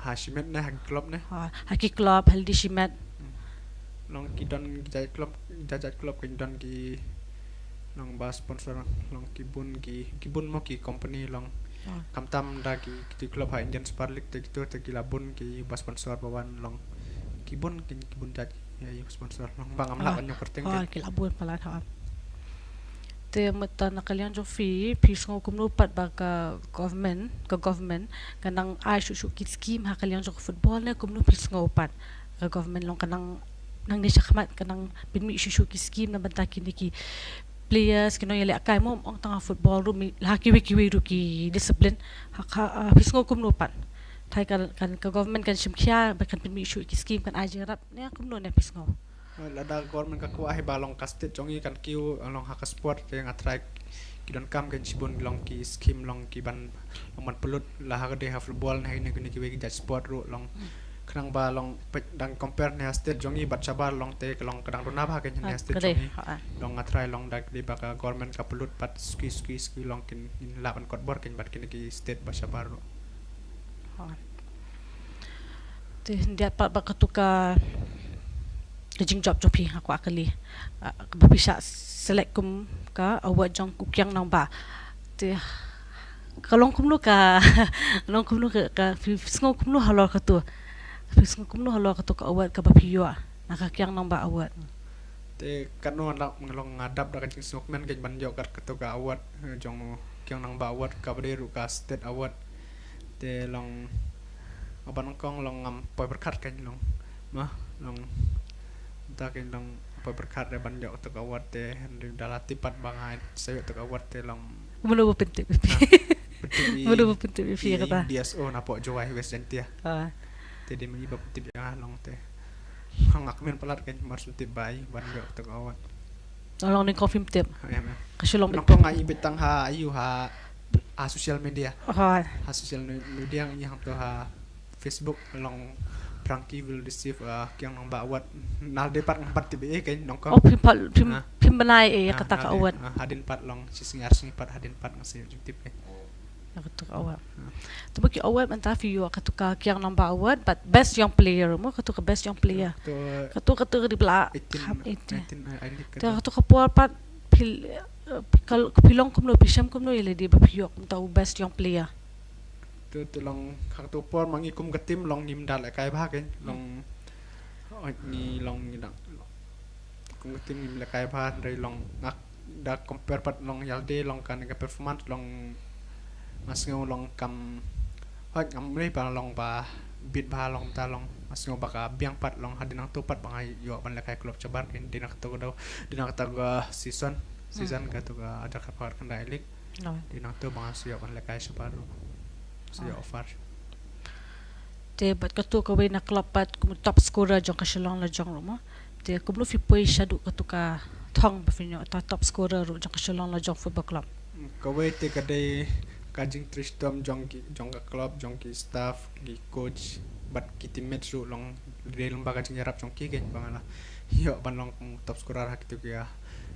Ha shimet ne ha ki club ne? Ha, ha ki club ha lade shimet. Long ki don ki jat club, jat jat club ki don ki long ba sponsor long ki bun ki, ki bun mo ki company long Khamtam da ki, ki club ha Indian Super League te kito te ki la bun ki ba sponsor ba wan long. Ki bun ki, ki bun jait ki, ïa, ïa sponsor long ba ngam lah ban ïoh kyrteng. Oh, ki la bun palat, ha. Te mynta na ka liang jong phi, phi sngew kumno pat ba ka government, ka government ka nang ai shuh shuh ki scheme ha ka liang jong football ne kumno phi sngew pat? Ka government long ka nang, nang ne shakhmat ka nang pynmih shuh shuh ki scheme na bynta kine ki players, ki nongïalehkai, mo, ym ong tang ha football ruh, mynta ha kiwei kiwei ruh ki discipline. Ha ka, ah, phi sngew kumno pat? Te kan, kan ka government kan shim khia ba kan pynmih shuh ki scheme, kan ai jingïarap ne kumno ne phi sngew? Lada government ka kwah hi ba long ka state jong ngi kan kiew long ha ka sport, te nga tharai ki donkam kan shibun long ki scheme long ki ban, long ban pynlut la ha ka dei ha football ne ha kine, kine kiwei ki jait sport ruh long. Khnang ba long peit dang compare ne ha state jong ngi bad shabar long te ka long ka dang duna bha kan ne ha state jong ngi. Long nga tharai long da ka dei ba ka government ka pynlut bad suki suki suki long kin, kin lah ban kot bor kan bad kine ki state ba shabar ruh. Te ndiat pat ba katu ka, ka jingjop jong phi, nga kwah kylli, ah, ba phi shah select kum ka award jong u Kiang Nangbah. Te ka long kumno ka, long kumno ka, ka phi sngew kumno halor katu? Phi sngew kumno halor katu ka award kaba phi ïoh na ka Kiang Nangbah Award? Te katno nga long, nga dap da ka jingsngewkmen kan ban ïoh kat katu ka award, eh, jong Kiang Nangbah Award kaba dei ruh ka state award. Te long, nga ban kong long ngam poi pyrkhat kan long. Ma, long, ta kan long poi pyrkhat re ban ïoh katu ka award te, da la tip pat ba nga sa ïoh katu ka award te long. Mano ba pyntip ïa phi? Mano ba pyntip ïa phi kata? D S O na pok Jowai West Jaintia. Te dei ma i ba pyntip ïa nga long te. Nga kmen palat kan mar shu tip ba i ban ïoh katu ka award. Long nyngkong phim tip. Ka shu long bit. Nyngkong nga i bit tang ha, ïa, ha, ha social media. Ha social media nga i hangto ha Facebook long Frankie will receive, uh, Kiang Nangbah Award. Nalor dei pat ngam pat tip ei kan nyngkong. Oh, phim pat, phim, phim bnai ei ïa kata ka award. Hadien pat long shi sngi ar sngi pat hadien pat nga sa ïoh jingtip kan. Ïa katu ka award. Te ba ki award mynta phi ïoh katu ka Kiang Nangbah Award, bad Best Young Player mo, katu ka Best Young Player. Katu, katu ka dei ba la eighteen, eighteen. Te katu ka por pat phi, eh, phi long kumno, phi shem kumno ïa lade ba phi ïoh kumta u Best Young Player? Te, te long ha katu ka por ma ngi kum ka team long ngim da lehkai bha kan long, ngi long ngi dang kum ka team ngim lehkai bha, hynrei long nga da compare pat long ïalade long kane ka performance long nga sngew long kam, hooid ngam lei ba long ba bit bha long ta long nga sngew ba ka biang pat long hadien nangto pat ba nga ïoh ban lehkai club shabar kan, dei na katu ka dei, dei na katu ka season, season katu ka Hajar Khatphra Khatkhyndai League. Dei nangto ba nga sa ïoh ban lehkai shabar ruh. Sa ïoh offer. Te bad katu kawei na club pat kum u top scorer jong ka Shillong Lajong ruh mo. Te kumno phi poi shaduh katu ka thong ba phin ïoh ta top scorer ruh jong ka Shillong Lajong Football Club? Kawei te ka dei ka jingtrei shitom jong ki, jong ka club, jong ki staff, ki coach bad ki teammates ruh long, dei lyngba ka jingïarap jong ki kan ba nga la ïoh ban long top scorer ha kitu ki, ah,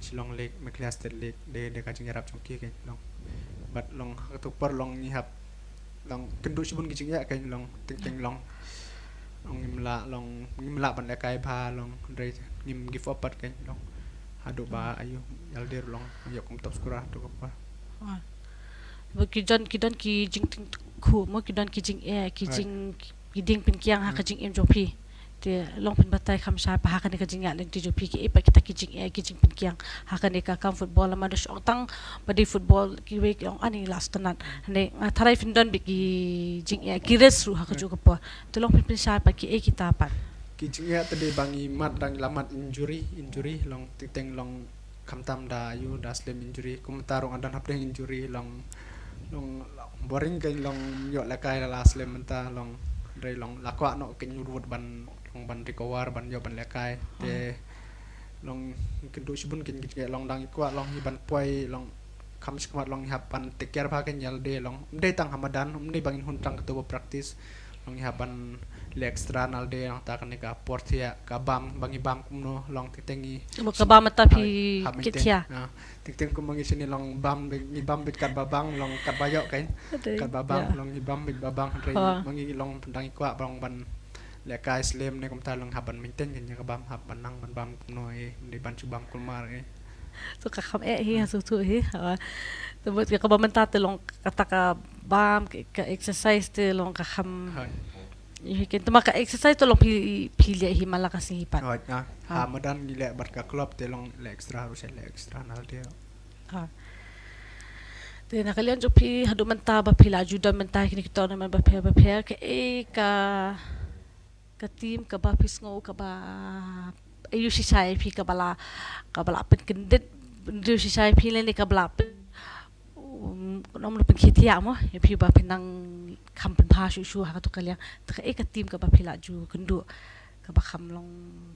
Shillong League, Meghalaya State League, dei, dei ka jingïarap jong ki kan long. Bad long ha katu ka por long ngi hap long kynduh shibun ki jingeh kan long, teng teng long, long ngim lah, long ngim lah ban lehkai bha long, hynrei ngim give up pat kan long haduh ba ayu ïalade ruh long ïoh kum top scorer haduh ka por. Ba ki don, ki don ki jingtyngkhuh mo, ki don ki jingeh, ki jing, ki dieng pynkiang ha ka jingim jong phi. Te long phin batai kham shai pat ha kane ka jingïaid lynti jong phi, kiei pat kita ki jingeh ki jingpynkiang ha kane ka kam football, namar da shu ong tang ba dei football, kiwei ki ong ani la sngewtynnat. Hynrei nga tharai phin don beit ki jingeh ki risk ruh ha kajuh ka por. Te long phin pynshai pat kiei kita pat. Ki jingeh te dei ba ngi mad, dang la mad injury, injury long teng teng long khamtam da ayu da slem injury, kumta ruh nga don hapdeng injury long, long, long boring kan long ym ïoh lehkai la slem mynta long, hynrei long la kwah noh kan ruh ban, long ban recover ban ïoh ban lehkai. Te long kynduh shibun kan ki jingeh long dang kwah long hi ban poi long kham shakhmat long ngi hap ban take care bha kan ïalade long. Ym dei tang ha madan, ym dei ba ngin hun tang katu ba practice. Long ngi hap ban leh extra nalade long ta kane ka por thiah ka bam ba ngi bam kumno long teng teng ngi. Ka bam mynta phi kit thiah. Teng teng kum ma ngi shane long bam, ngi bam beit katba bang long katba ïoh kan. Katba bang long ngi bam beit ba bang, hynrei ma ngi long dang ngi kwah ba long ban lehkai slem ne kumta long hap ban maintain kan ïa ka bam, hap ban nang ban bam kumno eh, ym dei ban shu bam kulmar eh. To ka kham eh hi, ha, sngewthuh hi. Ha. Te bad kaba mynta te long kata ka bam, ka, ka exercise te long ka kham. Hooid. Hi ken, te ma ka exercise te long phi, phi leh hi man la ka sngi pat. Hooid, ah. Ha. Ha madan ngi leh bad ka club te long leh extra, ruh sa leh extra na te. Ha. Te na ka liang jong phi haduh mynta ba phi la ju don mynta kine ki tournament bapher bapher, kaei ka, ka team kaba phi sngew kaba, aiu shisha ïa phi kaba la, kaba la pynkyndit, aiu shisha ïa phi lane kaba la pyn, um, ym lah pynkhie thiah mo ïa phi ba phin nang kham pynbha shuh shuh ha kato ka liang. Te kaei ka team kaba phi la ju kynduh kaba kham long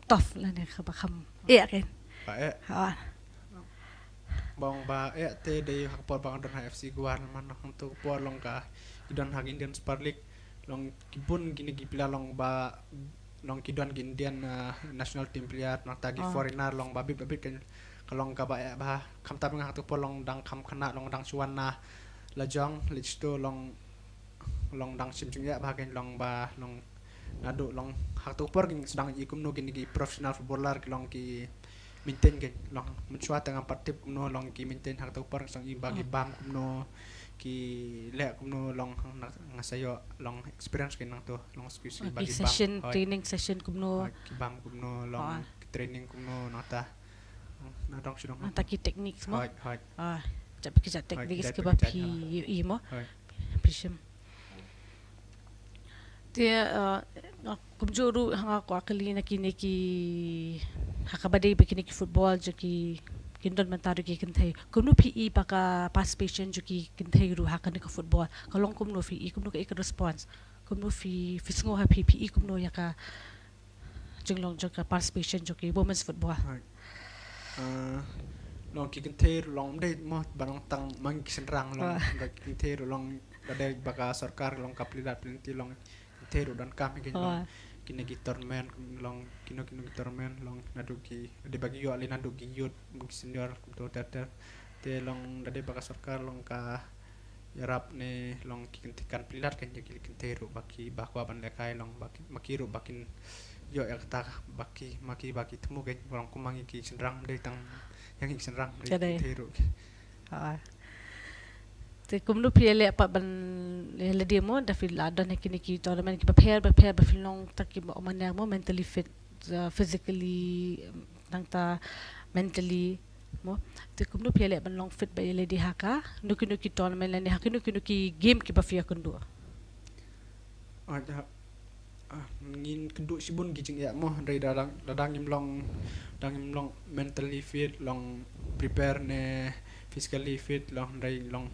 tough lane kaba kham eh ken. Ba eh. Ha. Bang ba eh te dei ha ka por ba nga don ha F C Goa, man hangto ka por long ka, ki don ha ka Indian Super League, long ki bun kine ki player long ba, long ki don ki Indian, ah, national team player, nangta ki, ah, foreigner long ba bit ba bit, ken ka long kaba eh bha. Khamtam nga ha kato ka por long dang kham khynnah, long dang shu wan na la jong, leit sha to long, long dang shim jingeh bha, ken long ba long naduh long ha kato ka por ken sdang ïohi kumno kine ki professional footballer ki long ki maintain, ken long mynshuwa te ngam pat tip kumno long ki maintain ha kato ka por, sdang ïohi ba ki, oh, bam kumno, ki leh kumno, long nga, nga sa ïoh long experience ken nangto, long sku sku, oh, ba ki, ki bam, session, hooid, training session kumno, hooid, ki bam kumno, long, oh, ki training kumno, nangta na dong shu dong, nangta ki techniques mo. Hooid, hooid. Ah, jap ki jap, hooid, techniques ki jap kiba phi ïohi mo. Hooid. Phi shim. Te, uh, nga kumjuh ruh ha nga kwah kylli na kine ki, ha kaba dei ba kine ki football jong ki, kin don mynta ruh ki kynthei. Kumno phi i ba ka participation jong ki kynthei ruh ha kane ka football ka long kumno, phi i kumno, kaei ka response? Kumno phi, phi sngew ha phi, phi i kumno ïa ka jinglong jong ka participation jong ki women's football? Hooid. Ah, long ki kynthei ruh long ym dei mo ba long tang ma ngi ki shynrang, long, ah, ki kynthei ruh long, da dei ba ka sorkar long ka plie lad plie lynti, long kynthei ruh donkam hi, ken long, ah, kine ki tournament, long kino kino ki tournament, long naduh ki, da dei ba ki ïoh lei naduh ki youth, ki senior, kumto ter ter. Te long da dei ba ka sorkar long ka ïarap ne long ki kynthei, kan plie lad, ken ïa ki kynthei ruh ba ki ba kwah ban lehkai, long ba ki, ma ki ruh ba kin ïoh ïa kata, ba ki, ma ki ba ki thmu, ken long kum ma ngi ki shynrang, ym dei tang ïa ngi ki shynrang, ym dei, ka dei, kynthei ruh. Ha. Te kumno phi ïaleh pat ban, ïa lade mo, da phi la don ha kine ki tournament kiba pher bapher ba phi long tang kiba ong mynne mo, mentally fit, uh, physically, nangta mentally mo. Te kumno phi ïaleh ban long fit bad ïalade ha kano kano ki tournament lane ha kano kano ki game kiba phi ïakynduh? Ah, ja, ah, ngin kynduh shibun ki jingeh mo, hynrei da dang, da dang ngim long, da dang ngim long mentally fit, long prepare ne physically fit, long hynrei long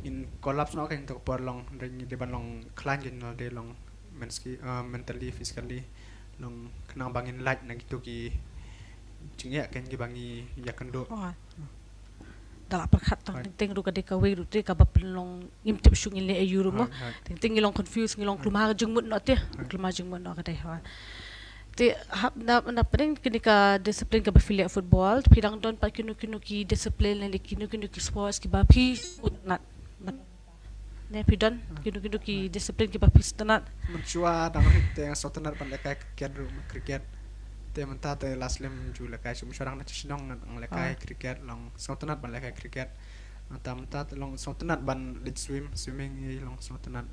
ngin collapse noh, ken to ka por long hynrei ngi dei ban long khlaiñ, ken long dei long menski-, ah, mentally, physically, long khnang ba ngin lait na kito ki jingeh, ken kiba ngi ïakynduh. Oh. Da la pyrkhat tang, hooid, teng teng ruh ka dei kawei ruh te kaba pynlong, ngim tip shuh ngin leh aiu ruh mo. Hooid, hooid. Teng teng ngi long confuse, ngi long, hooid, khlem ha jingmut noh te. Hooid. Khlem ha jingmut noh ka dei, hooid. Te hap na, na pdeng kine ka discipline kaba phi leh football, phi dang don pat kino kino ki discipline lane kino kino ki sports kiba phi sngewtynnat? Ne phi don kino kino ki discipline kiba phi sngewtynnat? Mynshuwa dang rit te nga sngewtynnat ban lehkai cricket ruh, ma cricket. Te mynta te la slem ju lehkai shuh, mynshuwa dang na shnong nga dang lehkai, ah, cricket, long sngewtynnat ban lehkai cricket. Mynta, mynta te long sngewtynnat ban leit swim, swimming hi long sngewtynnat.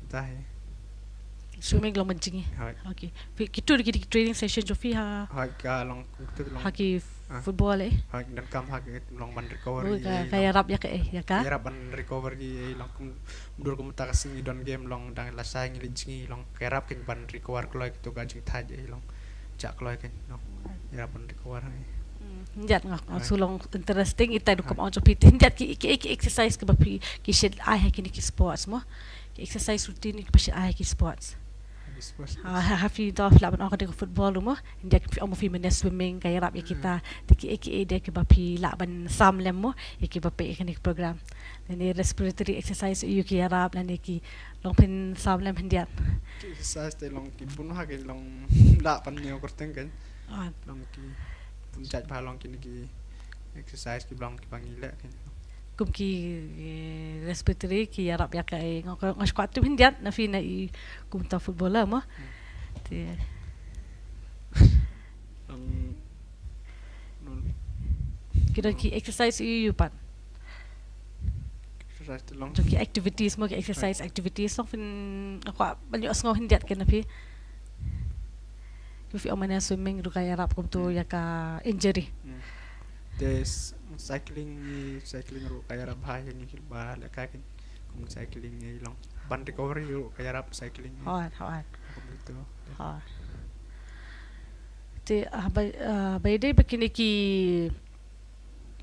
Mynta hi. Swimming long mynjngi. Hooid. Okay. Phi, kito ki, ki training session jong phi ha? Hooid, ka long, kito long. Ha ki, ah, football eh? Hooid, donkam ha ki long ban recover. Oh, ki, ka, ka long ïarap ïa ka eh, ïa ka? Ïarap ban recover ki eh, long kum, dur kum mynta ka sngi don game, long dang lashai ngi leit jngi, long ka ïarap ken ban recover kloi kito ka jingthait eh, long jah kloi ken, long ïarap ban recover eh. Hmm, hyndiat nga, nga, hooid, shu long interesting, ita ruh kum, hooid, ong jong phi, hyndiat ki, ki, ki exercise kiba phi, ki shait ai ha kine ki sports mo. Ki exercise routine kiba shait ai ha ki sports. Ha ki sports. Ha, ha, ha phi, to phi lah ban ong ka dei ka football ruh mo. Hyndiat ki phi ong mo phi mynne swimming ka ïarap ïa kita. Hmm. Te kiei kiei de kiba phi lah ban sam lem mo ïa kiba peit ïa kane ka program? Lane respiratory exercise aiu ki ïarap lane ki long phin sam lem hyndiat? Ki exercise te long ki bun ha, ki long lah ban ñiew kyrteng, ken. Ah. Long ki bun jait bha, long kine ki exercise kiba long kiba ngi leh, ken. Kum ki, eh, respiratory ki ïarap ïa ka, eh, nga, nga shu kwah tip hyndiat na phi na i kumta footballer mo. Hmm. Te long, long Ki don ki exercise ïa u pat. Exercise te long. Jong ki activities mo, ki exercise activities long phin kwah ban ïohsngew khyndiat kein na phi. Ki phi ong mane swimming ruh ka ïarap kumto ïa ka injury. Hmm. Te s-, cycling, cycling ruh ka ïarap bha ïa ngi ba lehkai kein. Kum cycling ïa long. Ban recovery ruh ka ïarap cycling. Hooid, hooid. Kumto. Hooid. Te, ah, ba, ah, ba ïadei ba kine ki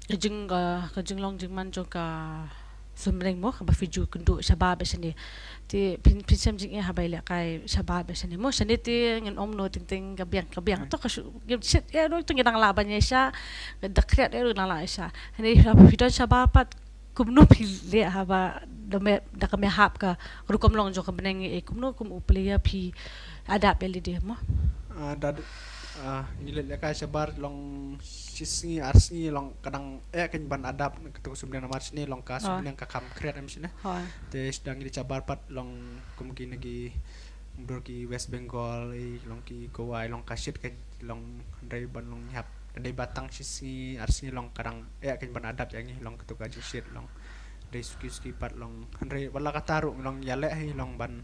ka jing, ah, ka jinglong jingman jong ka swimming mo, kaba phi ju kynduh shabar bad shane. Te phin, phin shem jingeh haba ïalehkai shabar bad shane mo, shane te ngin ym ong teng teng ka biang, ka biang. Hmm. To ka shu, ngim shit, eh, ruh to ngi dang lah ban ïaishah, da khriat, eh, ruh dang lah ïaishah. Hynrei haba phi don shabar pat, kumno phi leh haba da me, da ka me hap ka rukom long jong ka bneng, eh, kumno kum u player phi adapt ïa lade mo? Ah, da, ah, ngi leh lehkai shabar long shi sngi ar sngi long ka dang eh kein ban adapt na kato ka swimming namar shane long ka swimming ka kham khriat em shane. Te sdang ngi leh shabar pat long kum kine ki bor ki West Bengal, eh, long ki Goa, eh, long ka shit kein long hynrei ban long hap. Dei ba tang shi sngi ar sngi long ka dang eh kein ban adapt ïa ngi long kato ka jingshit long. Dei suki suki pat long hynrei wat la katta ruh long ïaleh hi long ban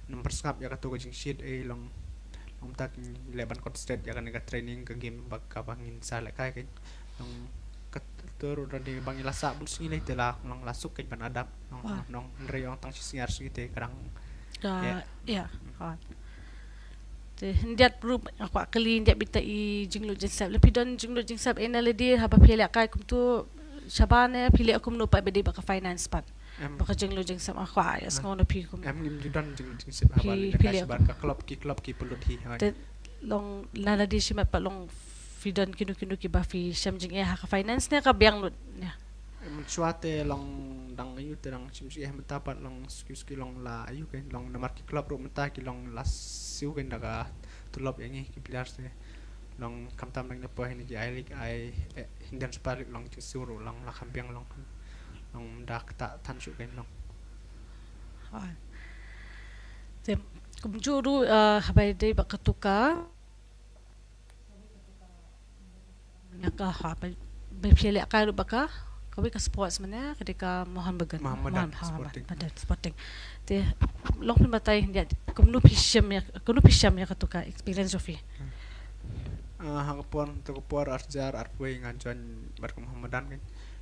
nym pyrshah ïa kato ka jingshit, eh, long. Long tak leh ban concentrate ïa kane ka training ka game ba kaba ngin sa lehkai kein. Long kato ruh da dei ba ngi la sah bun sngi lei te la long la suk kein ban adapt. Long, long hynrei ong tang shi sngi ar sngi te ka dang. Ka, ïa. Te hyndiat ruh nga kwah kylli hyndiat beit ïa i jinglut jingsep. Lada phi don jinglut jingsep eh na lade haba phi lehkai kumto shabar ne phi leh kumno pat ba dei ba ka finance pat. Em. Ba ka jinglut jingsep nga kwah ïa sngew na phi kum. Em ngim ju don jinglut jingsep haba lehkai shabar ka club ki club ki pynlut hi. Te long na lade shimet pat long phi don kino kino kiba phi shem jingeh ha ka finance ne ka biang lut ne. Mynshuwa te long dang ayu te dang shim shuh eh mynta pat long suki suki long la ayu kein long namar ki club ruh mynta ki long la siew kein da ka tulop ïa ngi ki players te long khamtam dang ïa poi ha kine ki I League, I, eh, Indian Super League long jingsiew ruh long la kham biang long long da kata than shuh kein long. Te kumjuh ruh, eh, haba ïadei bad katu ka Ïa ka ha ba, ba phi lehkai ruh ba ka, kawei ka sports mane ka dei ka Mohun Bagan. Mohammedan Sporting. Te long phi batai ïa kumno phi shem ïa, kumno phi shem ïa katu ka experience of phi. Ah, ha ka por, tu ka por ar hajar arphew nga join bad ka Mohammedan kan.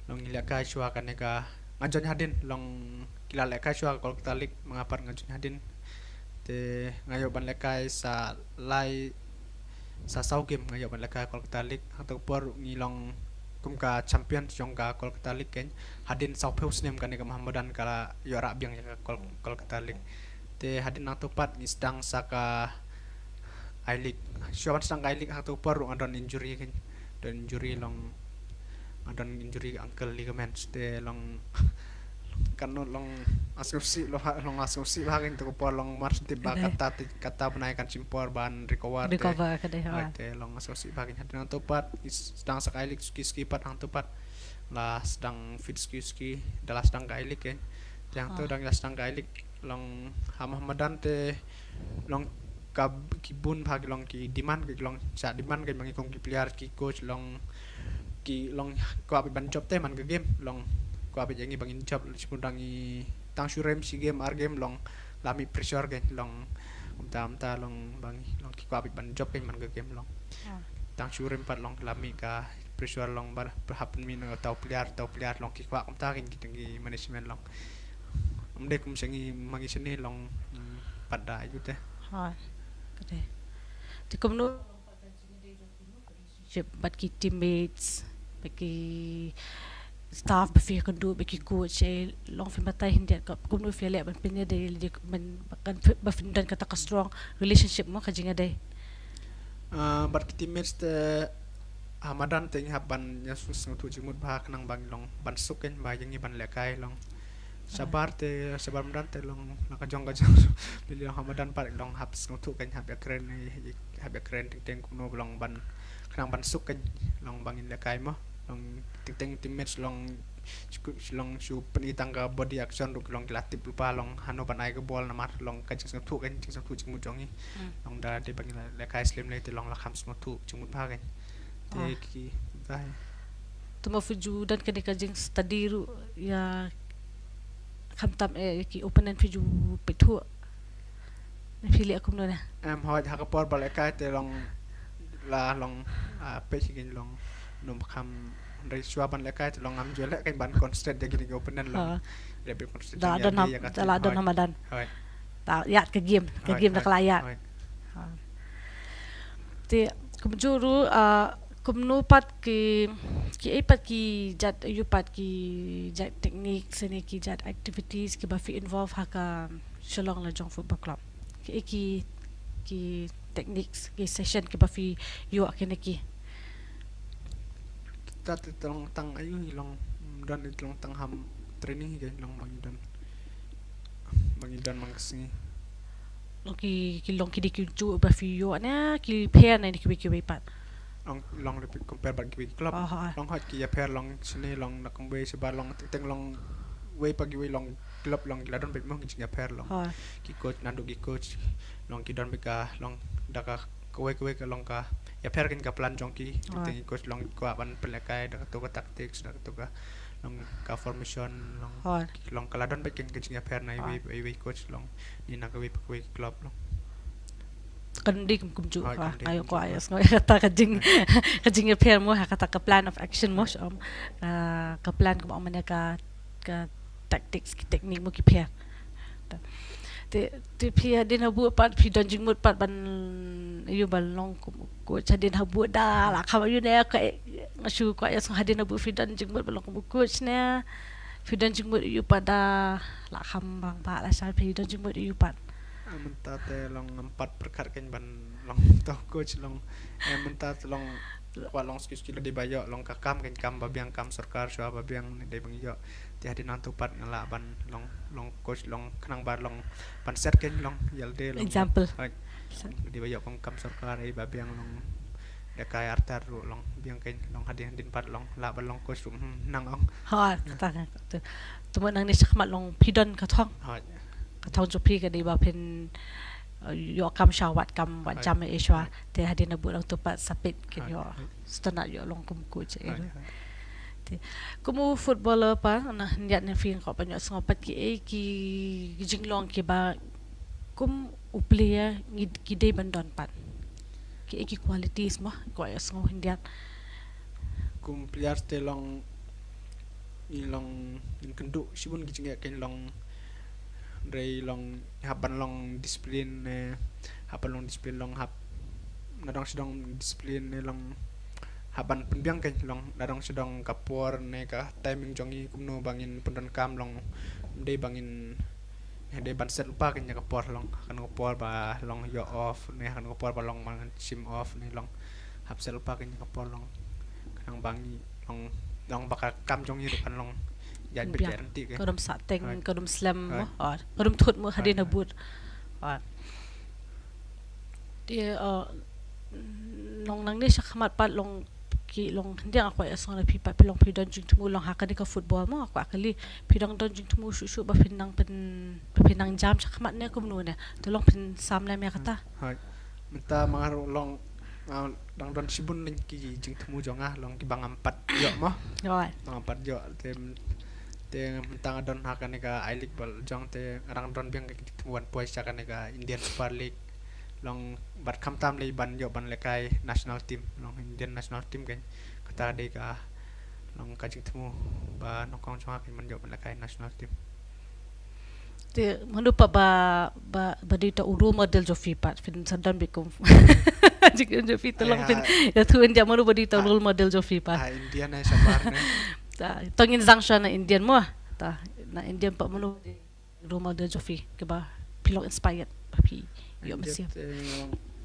Long ngi lehkai shuwa kane ka, nga join hadien long ki la lehkai shuwa ka Kolkata League, ma nga pat nga join hadien. Te nga ïoh ban lehkai sa lai sa saw game nga ïoh ban lehkai Kolkata League. Ha tu ka por ngi long kum ka champion jong ka Kolkata League kan. Hadien sawphew snem kane ka Mohammedan ka la ïoh rah biang ïa ka Kol-, Kolkata League. Te hadien nangtu pat ngi sdang sa ka I League. Shuwa ban sdang ka I League ha tu ka por ruh nga don injury kan. Don injury long, nga don injury ankle ligaments te long Kan long asngewsih lo ha, long asngewsih bha kan tu ka por long mar shu tip ba kata te, kata bnai kan shim por ban recover te. Recover ka dei ha. Te long asngewsih bha kan hadien nangtu pat sdang sa ka I League suki suki pat hangtu pat la sdang fit suki suki da la sdang ka I League kan. Te hangtu dang la sdang ka I League long ha Mohammedan te long ka b-, ki bun bha ki long ki demand ki long sha demand ki ma ngi kum ki player ki coach long ki long kwah beit ban jop te man ka game long kwah beit ïa ngi ba ngin jop shibun dang i tang shu rem shi game ar game long la mih pressure ki long kumta kumta long ba ngi long ki kwah beit ban jop ki man ka game long tang shu rem pat long la mih ka pressure long ba hap mih na tau player tau player long ki kwah kumta ki ki management long. Ym dei kum sha ngi ma ngi shane long, mm, pat da ayu te. Ha. Ka dei. Te kumno relationship bad ki teammates, bad ki staff ba phi kynduh, bad ki coach, eh, long phi batai hyndiat ka kumno phi leh ban pynïadei lade ban kan ba phin don kata ka strong relationship mo ka jingïadei. Ah, bad ki teammates te ha madan te ngi hap ban ïa sngewthuh jingmut bha khnang ba ngi long ban suk kan ba ïa ngi ban lehkai long. Shabar te shabar madan te long na ka jong ka jong. Phi long ha madan pat long hap sngewthuh kan hap ïa kren hap ïa kren teng teng kumno long ban khnang ban suk kan long ba ngin lehkai mo. Long teng teng teammates long Shu, shu long shu pyni tang ka body action ruh ki long ki la tip lypa long hano ban ai ka bol namar long ka jingsngewthuh kan jingsngewthuh jingmut jong ngi. Long da dei ba ngi la lehkai slem lei te long la kham sngewthuh jingmut bha kan. Te ki dei. Te ma phi ju don kane ka jingstudy ruh ïa khamtam eh ïa ki opponent phi ju peit thuh. Phi leh kumno ne? Em, hooid, ha ka por ba lehkai te long la long, ah, peit hi kin long nym kham, hynrei shuwa ban lehkai te long ngam ju leh kein ban concentrate ïa kine ki opponent long. Ha. Leh peit concentrate da ïa don de ham, ïa ka da team, la don hooid. Hamadan. Hooid. Ta ïa ka game, ka hooid, game da hooid, ka la ïa. Hooid. Ha. Te kumjuh ruh, ah, kumno pat ki, kiei pat ki jait, ïa pat ki jait techniques ne ki jait activities kiba phi involve ha ka Shillong Lajong Football Club. Kiei ki, ki techniques, ki session kiba phi ïoh kine ki. Ta te long tang aïu hi long, mm, don i long tang ham training hi ka long bang i don. Bang i don mang ka sngi. Long ki, ki long ki dei ki ju ba phi ïoh ne ki pher ne kiwei kiwei pat. Long, long le compare bad kiwei ki club. Aha. Long hooid ki ïapher long shane long na kumwei sha ba long teng teng long wei pa kiwei long club long ki la don bad mo ki jingïapher long. Ha. Ki coach naduh ki coach long ki don bad ka long da ka kawei kawei ka long ka ïapher kin ka plan jong ki. Ha. Teng ki coach long kwah ban pynlehkai da kato ka tactics da kato ka long ka formation long. Ha. Long ka la don bad kin ka jingïapher na iwei iwei coach long ni na kawei pa kawei club long. Kan dei kum kumjuh. Hooid, ha, kan dei ayo kumjuh, ko ayo hooid. Sngew kata ka jing, hooid, ka jingïapher mo ha kata ka plan of action mo, hooid, shom, ah, ka plan kumba ong mane ka, ka tactics ki technique mo ki pher. Te, te phi hadien ha bud pat phi don jingmut pat ban ïa ban long kum u coach hadien ha bud da la kham ïa ne ka, nga shu ko ïa sngew hadien ha bud phi don jingmut ban long kum u coach ne phi don jingmut ïa pat da la kham bang ba la sha phi don jingmut ïa pat. Ah, mynta te long ngam pat pyrkhat kein ban long to coach long. Eh, mynta te long kwah long skill skill dei ba ïoh long ka kam kein kam ba biang kam sorkar shuwa ba biang ne dei bang ïoh. Te hadien nangto pat nga lah ban long, long coach long khnang ba long ban set kein long ïalade long. Example. Hooid. Dei ba ïoh kam kam sorkar ei ba biang long. Da ka artar ruh long biang kein long hadien hadien pat long lah ban long coach ruh, hmm, nang ong. Ha, kata ka, kata. Te mo nangne shakhmat long phi don ka thong. Hooid. Ka thong jong phi ka dei ba phin, eh, ïoh kam sha wad kam wad, hooid, jam eh shuwa. Hooid. Te hadien ha bud nangto pat sa peit kin, hooid, ïoh. Hooid. Sngewtynnat ïoh long kum coach eh. Hooid, hooid. Te kum u footballer pat na hyndiat ne phi kwah ban ïoh sngew pat kiei ki jinglong kiba kum u player ngi, ki dei ban don pat. Kiei ki qualities mo kwah ïoh sngew hyndiat. Kum player te long, ngi long, ngi kynduh shibun ki jingeh kein long, hynrei long hap ban long discipline ne, hap ban long discipline long hap nadong shadong discipline ne long hap ban pynbiang kein long nadong shadong ka por ne ka timing jong ngi kumno ba ngin pyndonkam long, ym dei ba ngin, eh, dei ban set lypa kein ïa ka por long, kano ka por ba long ïoh off ne kano ka por ba long ban shim off ne long hap set lypa kein ïa ka por long khnang ba ngi long, long ba ka kam jong ngi ruh kan long ïaid beit ïaid ryntih kein. Ka dum sah teng, hooid, ka dum slem mo, hooid, hooid, ka dum thut mo hadien ha bud. Hooid. Te, eh, long nangne shakhmat pat long ki long hynrei nga kwah ïa sngew na phi pat phi long phi don jingthmu long ha kane ka football mo nga kwah kylli phi dang don jingthmu shuh shuh ba phin nang pyn, ba phin nang jam shakhmat ne kumno ne te long phin sam lem ïa kata. Hooid. Mynta ma nga ruh long, ah, dang don shibun lem ki jingthmu jong nga long kiba ngam pat ïoh mo. Hooid. Ba ngam pat ïoh te, te mynta nga don ha kane ka I-League ba la jong te nga dang don biang ki jingthmu ban poi sha kane ka Indian Super League. Long bad khamtam lei ban ïoh ban lehkai national team, long Indian national team kein. Kata dei ka long ka jingthmu ba nyngkong jong nga kein ban ïoh ban lehkai national team. Te mano pat ba, ba, ba dei uta u role model jong phi pat, phin sa don beit kum. Jingim jong phi te long phin ïathuh ïa mano ba dei uta u role model jong phi pat. Ah, Indian ne shabar ne. Ta, to ngin zang shuwa na Indian mo. Ta, na Indian pat mano role model jong phi kiba phi long inspired ba phi ïoh mynsiem.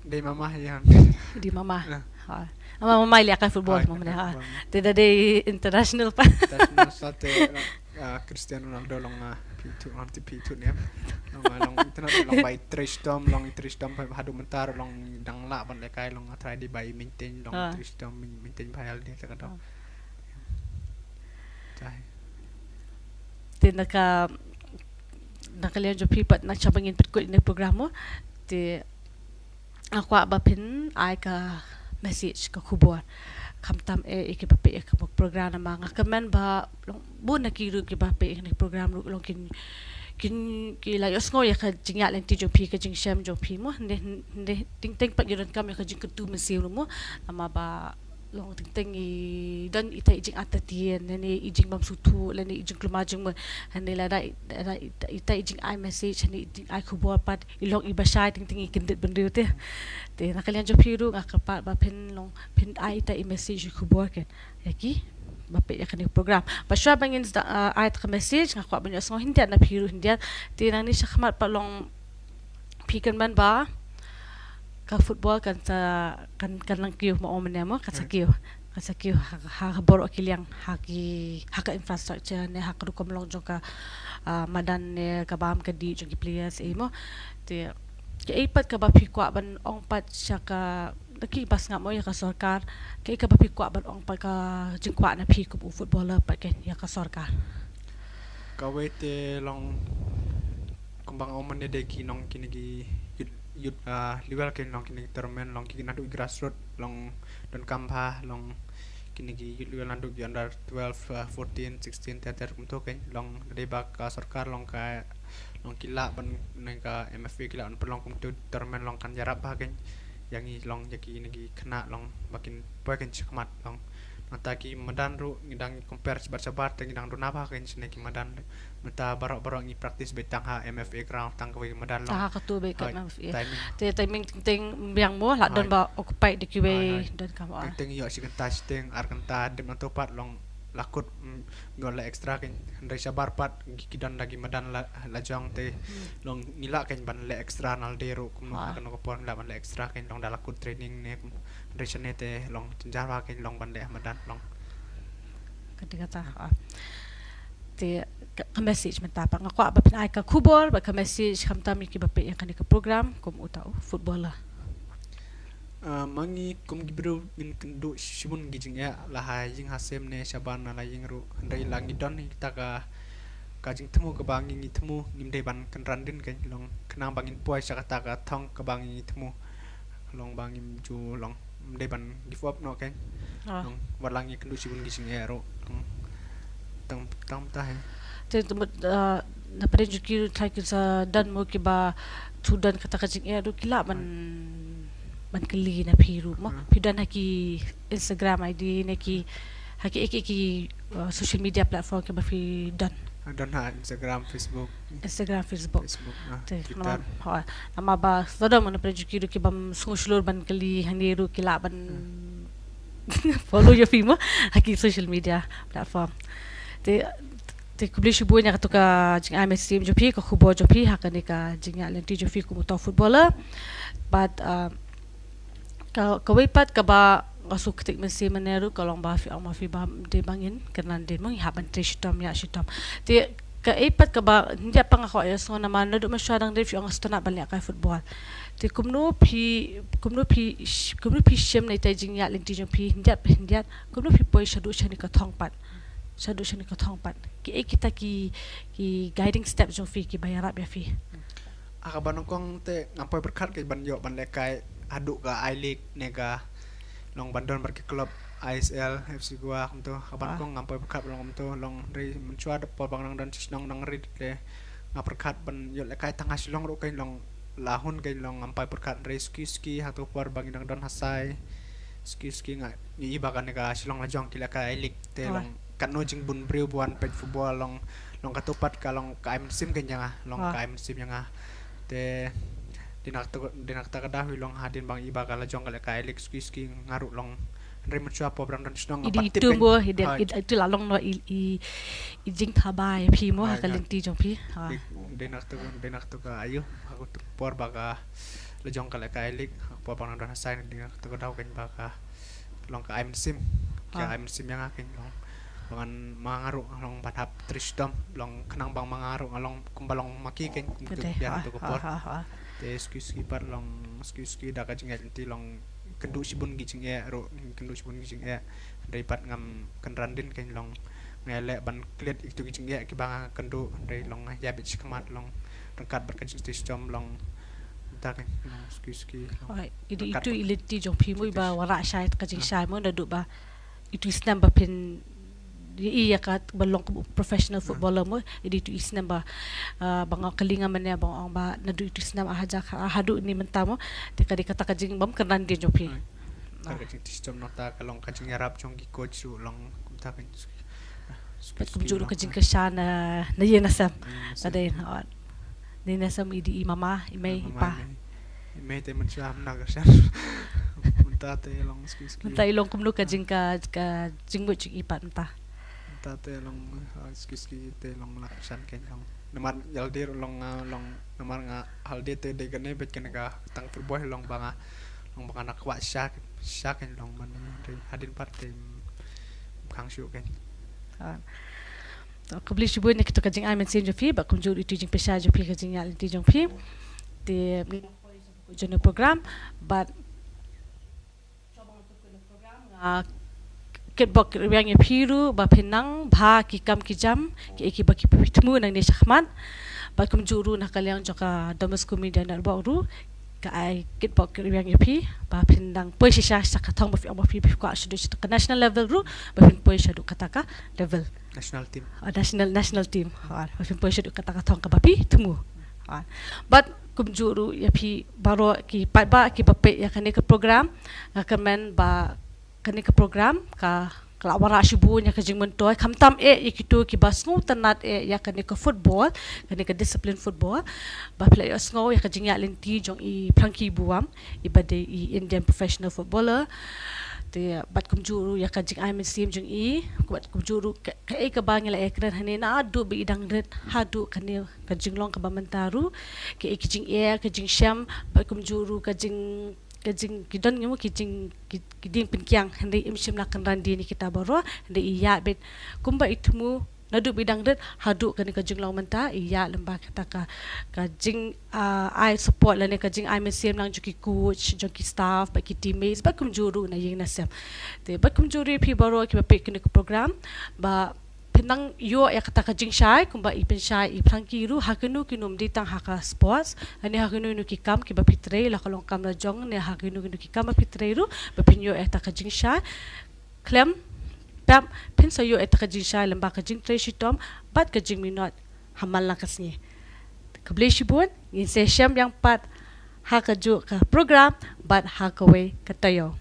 Dei mama ïa. Dei mama. Ha. Ama mama ïa ka football mama ne ha. Te da dei international pa. International sa te, ah, Cristiano Ronaldo long, ah, phi tu, long te phi tu ne. Long, ah, long international long bai Tristom long Tristom pa haduh mynta long dang lah ban lehkai long trai dei bai maintain long Tristom maintain bai al dei ta ka dong. Te na ka, na ka liang jong phi pat na shaba ngin pynkut ïa kane ka program mo. Te nga kwah ba phin ai ka message ka khubor. khamtam eh ïa kiba peit ïa ka program, namar nga kyrmen ba long bun na ki ruh kiba peit ïa kane ka program ruh long kin, kin ki la ïohsngew ïa ka jingïaid lynti jong phi, ka jingshem jong phi mo, hynrei, hynrei teng teng pat ngi donkam ïa ka jingkyntu mynsiem ruh mo, namar ba long teng teng i don ita i jingartatien, lane i jingbymsngewthuh, lane i jingkulmar jingmut. Hynrei lada, lada ita, ita i jingai message, lane i jingai khubor pat i long iba shai, teng teng i kyndit bynriew te. Te na ka liang jong phi ruh nga kyrpad ba phin long, phin ai ita i message i khubor ken ïa kiba peit ïa kane ka program. Ba shuwa ba ngin sdang, ah, ai ita ka message, nga kwah ban ïohsngew khyndiat na phi ruh khyndiat. Te nangne shakhmat pat long phi kyrmen ba ka football kan sa, kan, kan nang kiew mo, ong mynne mo, kan sa kiew. Kan sa kiew ha, ha, ha baroh ki liang, ha ki, ha ka infrastructure ne ha ka rukom long jong ka, ah, madan ne ka bam ka dih jong ki players, eh mo. Te kaei pat kaba phi kwah ban ong pat sha ka, kiba sngap mo, ïa ka sorkar, kaei kaba phi kwah ban ong pat, ka jingkwah na phi kum u footballer pat ken ïa ka sorkar? Kawei te long kumba nga ong mynne, dei ki nong kine ki youth, youth, ah, level, ki nong kine ki tournament, long ki naduh grassroots, long donkam bha, long kine ki youth level naduh ki under twelve, ah, fourteen, sixteen, thirteen kumto ken, long dei ba ka sorkar long ka, long ki lah ban, ne ka M F A ki lah ban pynlong kumto tournament, long kan ïarap bha ken ïa ngi, long ïa kine ki khynnah, long ba kin poi ken shakhmat, long nangta ki madan ruh ngi dang compare shabar shabar, te ngi dang duna bha ken shane ki madan. Mynta baroh baroh ngi practice beit tang ha M F A ground, tang kawei madan long. Ha, kato beit ka M F A. Timing. Te timing teng teng biang mo, la don ba occupied da kiwei, don kam. Teng teng ïoh shi kynta shiteng, ar kynta, dep nangto pat long la kut, mm, ïoh la extra ken. Hynrei shabar pat ki, ki don da ki madan la, la jong te long ngi lah ken ban leh extra na lade ruh, kumno ha kano ka por ngi lah ban leh extra ken, long da la kut training ne kum. Hynrei shane te long jynjar bha ken long ban leh madan long. Kata kata, ah. Te ka, ka message mynta pat nga kwah ba phin ai ka khubor bad ka message khamtam ïa kiba peit ïa kane ka program kum uta u footballer. Ah, ma ngi kum ki briew ngin kynduh shibun ki jingeh, la ha ïing ha sem ne shabar na la ïing ruh, hynrei la ngi don ïa kita ka, ka jingthmu kaba ngi, ngi thmu, ngim dei ban kynran dien ken, long khnang ba ngin poi sha kata ka thong kaba ngi, ngi thmu. Long ba ngim ju long, ym dei ban give up noh ken. Ah. Long wat la ngi kynduh shibun ki jingeh ruh. Long tang, tang ta he. Te, te mut, ah, na pdeng jong ki ruh tharai kin sa don mo kiba, to don kata ka jingeh ruh ki lah ban, ban kylli na phi ruh mo. Hmm. Phi don ha ki Instagram I D ne ki, ha ki, ki, ki, ah, social media platform kiba phi don? Ah, don ha Instagram, Facebook. Instagram, Facebook. Facebook, ah, te, Twitter. Namar, ha, namar ba sa don mo na pdeng jong ki ruh ki bym sngew shlur ban kylli hangne ruh ki lah ban, hmm, follow ïa phi mo ha ki social media platform. Te, te khublei shibun ïa kato ka jingai mynsiem jong phi, ka khubor jong phi ha kane ka jingïaid lynti jong phi kum uta u footballer. But, ah, ka, kawei pat kaba nga shu ktik mynsiem mynne ruh ka long ba phi ong ma phi ba ym dei ba ngin kynran dien mo, ngi hap ban trei shitom ïa shitom. Te kaei pat kaba khyndiat pat nga kwah ïohsngew namar naduh mynshuwa dang dei phi ong nga sngewtynnat ban lehkai football. Te kumno phi, kumno phi, kumno phi shim na ita i jingïaid lynti jong phi khyndiat pa khyndiat, kumno phi poi shaduh shane ka thong pat? Shaduh shane ka thong pat, kiei kita ki, ki guiding step jong phi kiba ïarap ïa phi? Ha kaba nyngkong te ngam poi pyrkhat ken ban ïoh ban lehkai haduh ka I-League ne ka long ban don bad ki club I S L, F C Goa kumto. Ha kaba nyngkong ngam poi pyrkhat ban long kumto, long hynrei mynshuwa da por ba nga dang don sha shnong dang rit te nga pyrkhat ban ïoh lehkai tang ha Shillong ruh ken, long la hun ken, long ngam poi pyrkhat, hynrei suki suki ha kato ka por ba ngi dang don ha Sai, suki suki nga, nga i ba kane ka Shillong Lajong ki lehkai I-League te long katno jingbun briew ba wan peit football, long, long kato pat ka long ka ai mynsiem ken ïa nga, long ka ai mynsiem ïa nga. Te dei na kata, dei na kata ka daw hi long hadien ba nga i ba ka Lajong ka lehkai I-League suki suki nga ruh long, hynrei mynshuwa por ba dang don sha shnong nga pat tip ken. Hooid. Itu la long noh i, i, i jingthabai ïa phi mo ha ka lynti jong phi. Dei, dei na kata, dei na kata ka aïu, ha kato ka por ba ka Lajong ka lehkai I-League, ha ka por ba nga dang don ha Sai, dei na kata ka daw ken ba ka long ka ai mynsiem. Ka ai mynsiem ïa nga ken long ba ngan, ma nga ruh long ban hap trei shitom, long khnang ba ma nga ruh nga long kumba long ma ki ken, kum ki biang kato ka por. Te suki suki pat long, suki suki da ka jingïaid lynti long kynduh shibun ki jingeh ruh, kynduh shibun ki jingeh. Hynrei pat ngam kynran dien ken, long nga ïaleh ban klet ïa kito ki jingeh kiba nga kynduh, hynrei long nga ïa bit shakhmat, long ryngkat bad ka jingtrei shitom, long da ken, long suki suki, long. Hooid, i dei itu i lynti jong phi mo iba wanrah shai ka jingshai mo naduh ba itu i snem ba phin ïa ka ba long kum professional footballer mo, ïa itu i snem ba, ah, ba nga kylli nga mynne ba nga ong ba naduh itu i snem ha ja ka haduh ni mynta mo, te ka dei kata ka jingbym kynran dien jong phi. Ka jingtip stem nota ka long ka jingïarap jong ki coach ruh long kumta ka. Kumjuh ruh ka jingkyrshan na ïing na sem. Ka dei na ïing na sem i dei i mama, i mei, i pa. I mei te mynta mynta ka shan. Mynta te long ski ski. Mynta i long kumno ka jing ka ka jingmut jong i pat mynta. Mynta te long ski ski te long la ka shan kein long. Namar ïalade ruh long long namar nga halade te dei kane bad kane ka tang football long ba nga long ba nga na kwah sha sha kein long man hadien pat te khang shu kein. Khublei shibun ïa kito ka jingai mynsiem jong phi bad kumjuh itu jingpynsah jong phi ka jingïaid lynti jong phi. Te jong program bad nga kitbok kitrwiang ïa phi ruh ba phin nang bha ki kam ki jam ki ki ba ki phi thmu nangne shakhmat. Bad kumjuh ruh na ka liang jong ka Don Bosco Media Network ruh ka ai kitbok kitrwiang ïa phi ba phin nang poi shisha sha ka thong ba phi ong ba phi phi kwah sha duh sha ka national level ruh ba phin poi sha duh kata ka level. National team. National national team. Ba phin poi sha duh kata ka thong kaba phi thmu. Bad kumjuh ruh ïa phi baroh ki paidbah ki ba peit ïa kane ka program nga kyrmen ba kane ka program ka ka la wanrah shibun ïa ka jingmyntoi khamtam eh ïa kito ki ba sngewtynnat eh ïa kane ka football, kane ka discipline football. Ba phi la ïohsngew ïa ka jingïaid lynti jong i Frankie Buam i ba dei i Indian professional footballer. Te bad kumjuh ruh ïa ka jingai mynsiem jong i bad kumjuh ruh kaei kaba ngi la ïakren hangne naduh ba i dang rit haduh kane ka jinglong kaba mynta ruh. Kaei ka jingeh ka jingshem bad kumjuh ruh ka jing ka jing ki don ngi mo ki jing ki dieng pynkiang hynrei im shym la kynran dien ïa kita baroh hynrei i ïaid beit kumba i thmu naduh ba i dang rit haduh kane ka jinglong mynta i ïaid lyngba kata ka ka jing ai support lane ka jingai mynsiem lang jong ki coach jong ki staff bad ki teammates bad kumjuh ruh na ïing na sem. Te bad kumjuh ruh ïa phi baroh ki ba peit kane ka program ba phin nang ïoh ïa kata ka jingshai kumba i pynshai i Frankie ruh ha kino kino ym dei tang ha ka sports lane ha kino kino ki kam ki ba phi trei la ka long kam la jong ne ha kino kino ki kam ba phi trei ruh ba phin ïoh ïa kata ka jingshai. Khlem pep phin sa ïoh ïa kata ka jingshai lyngba ka jingtrei shitom bad ka jingminot ha man la ka sngi. Khublei shibun ngin sa ïashem biang pat ha kajuh ka program bad ha kawei ka taïew.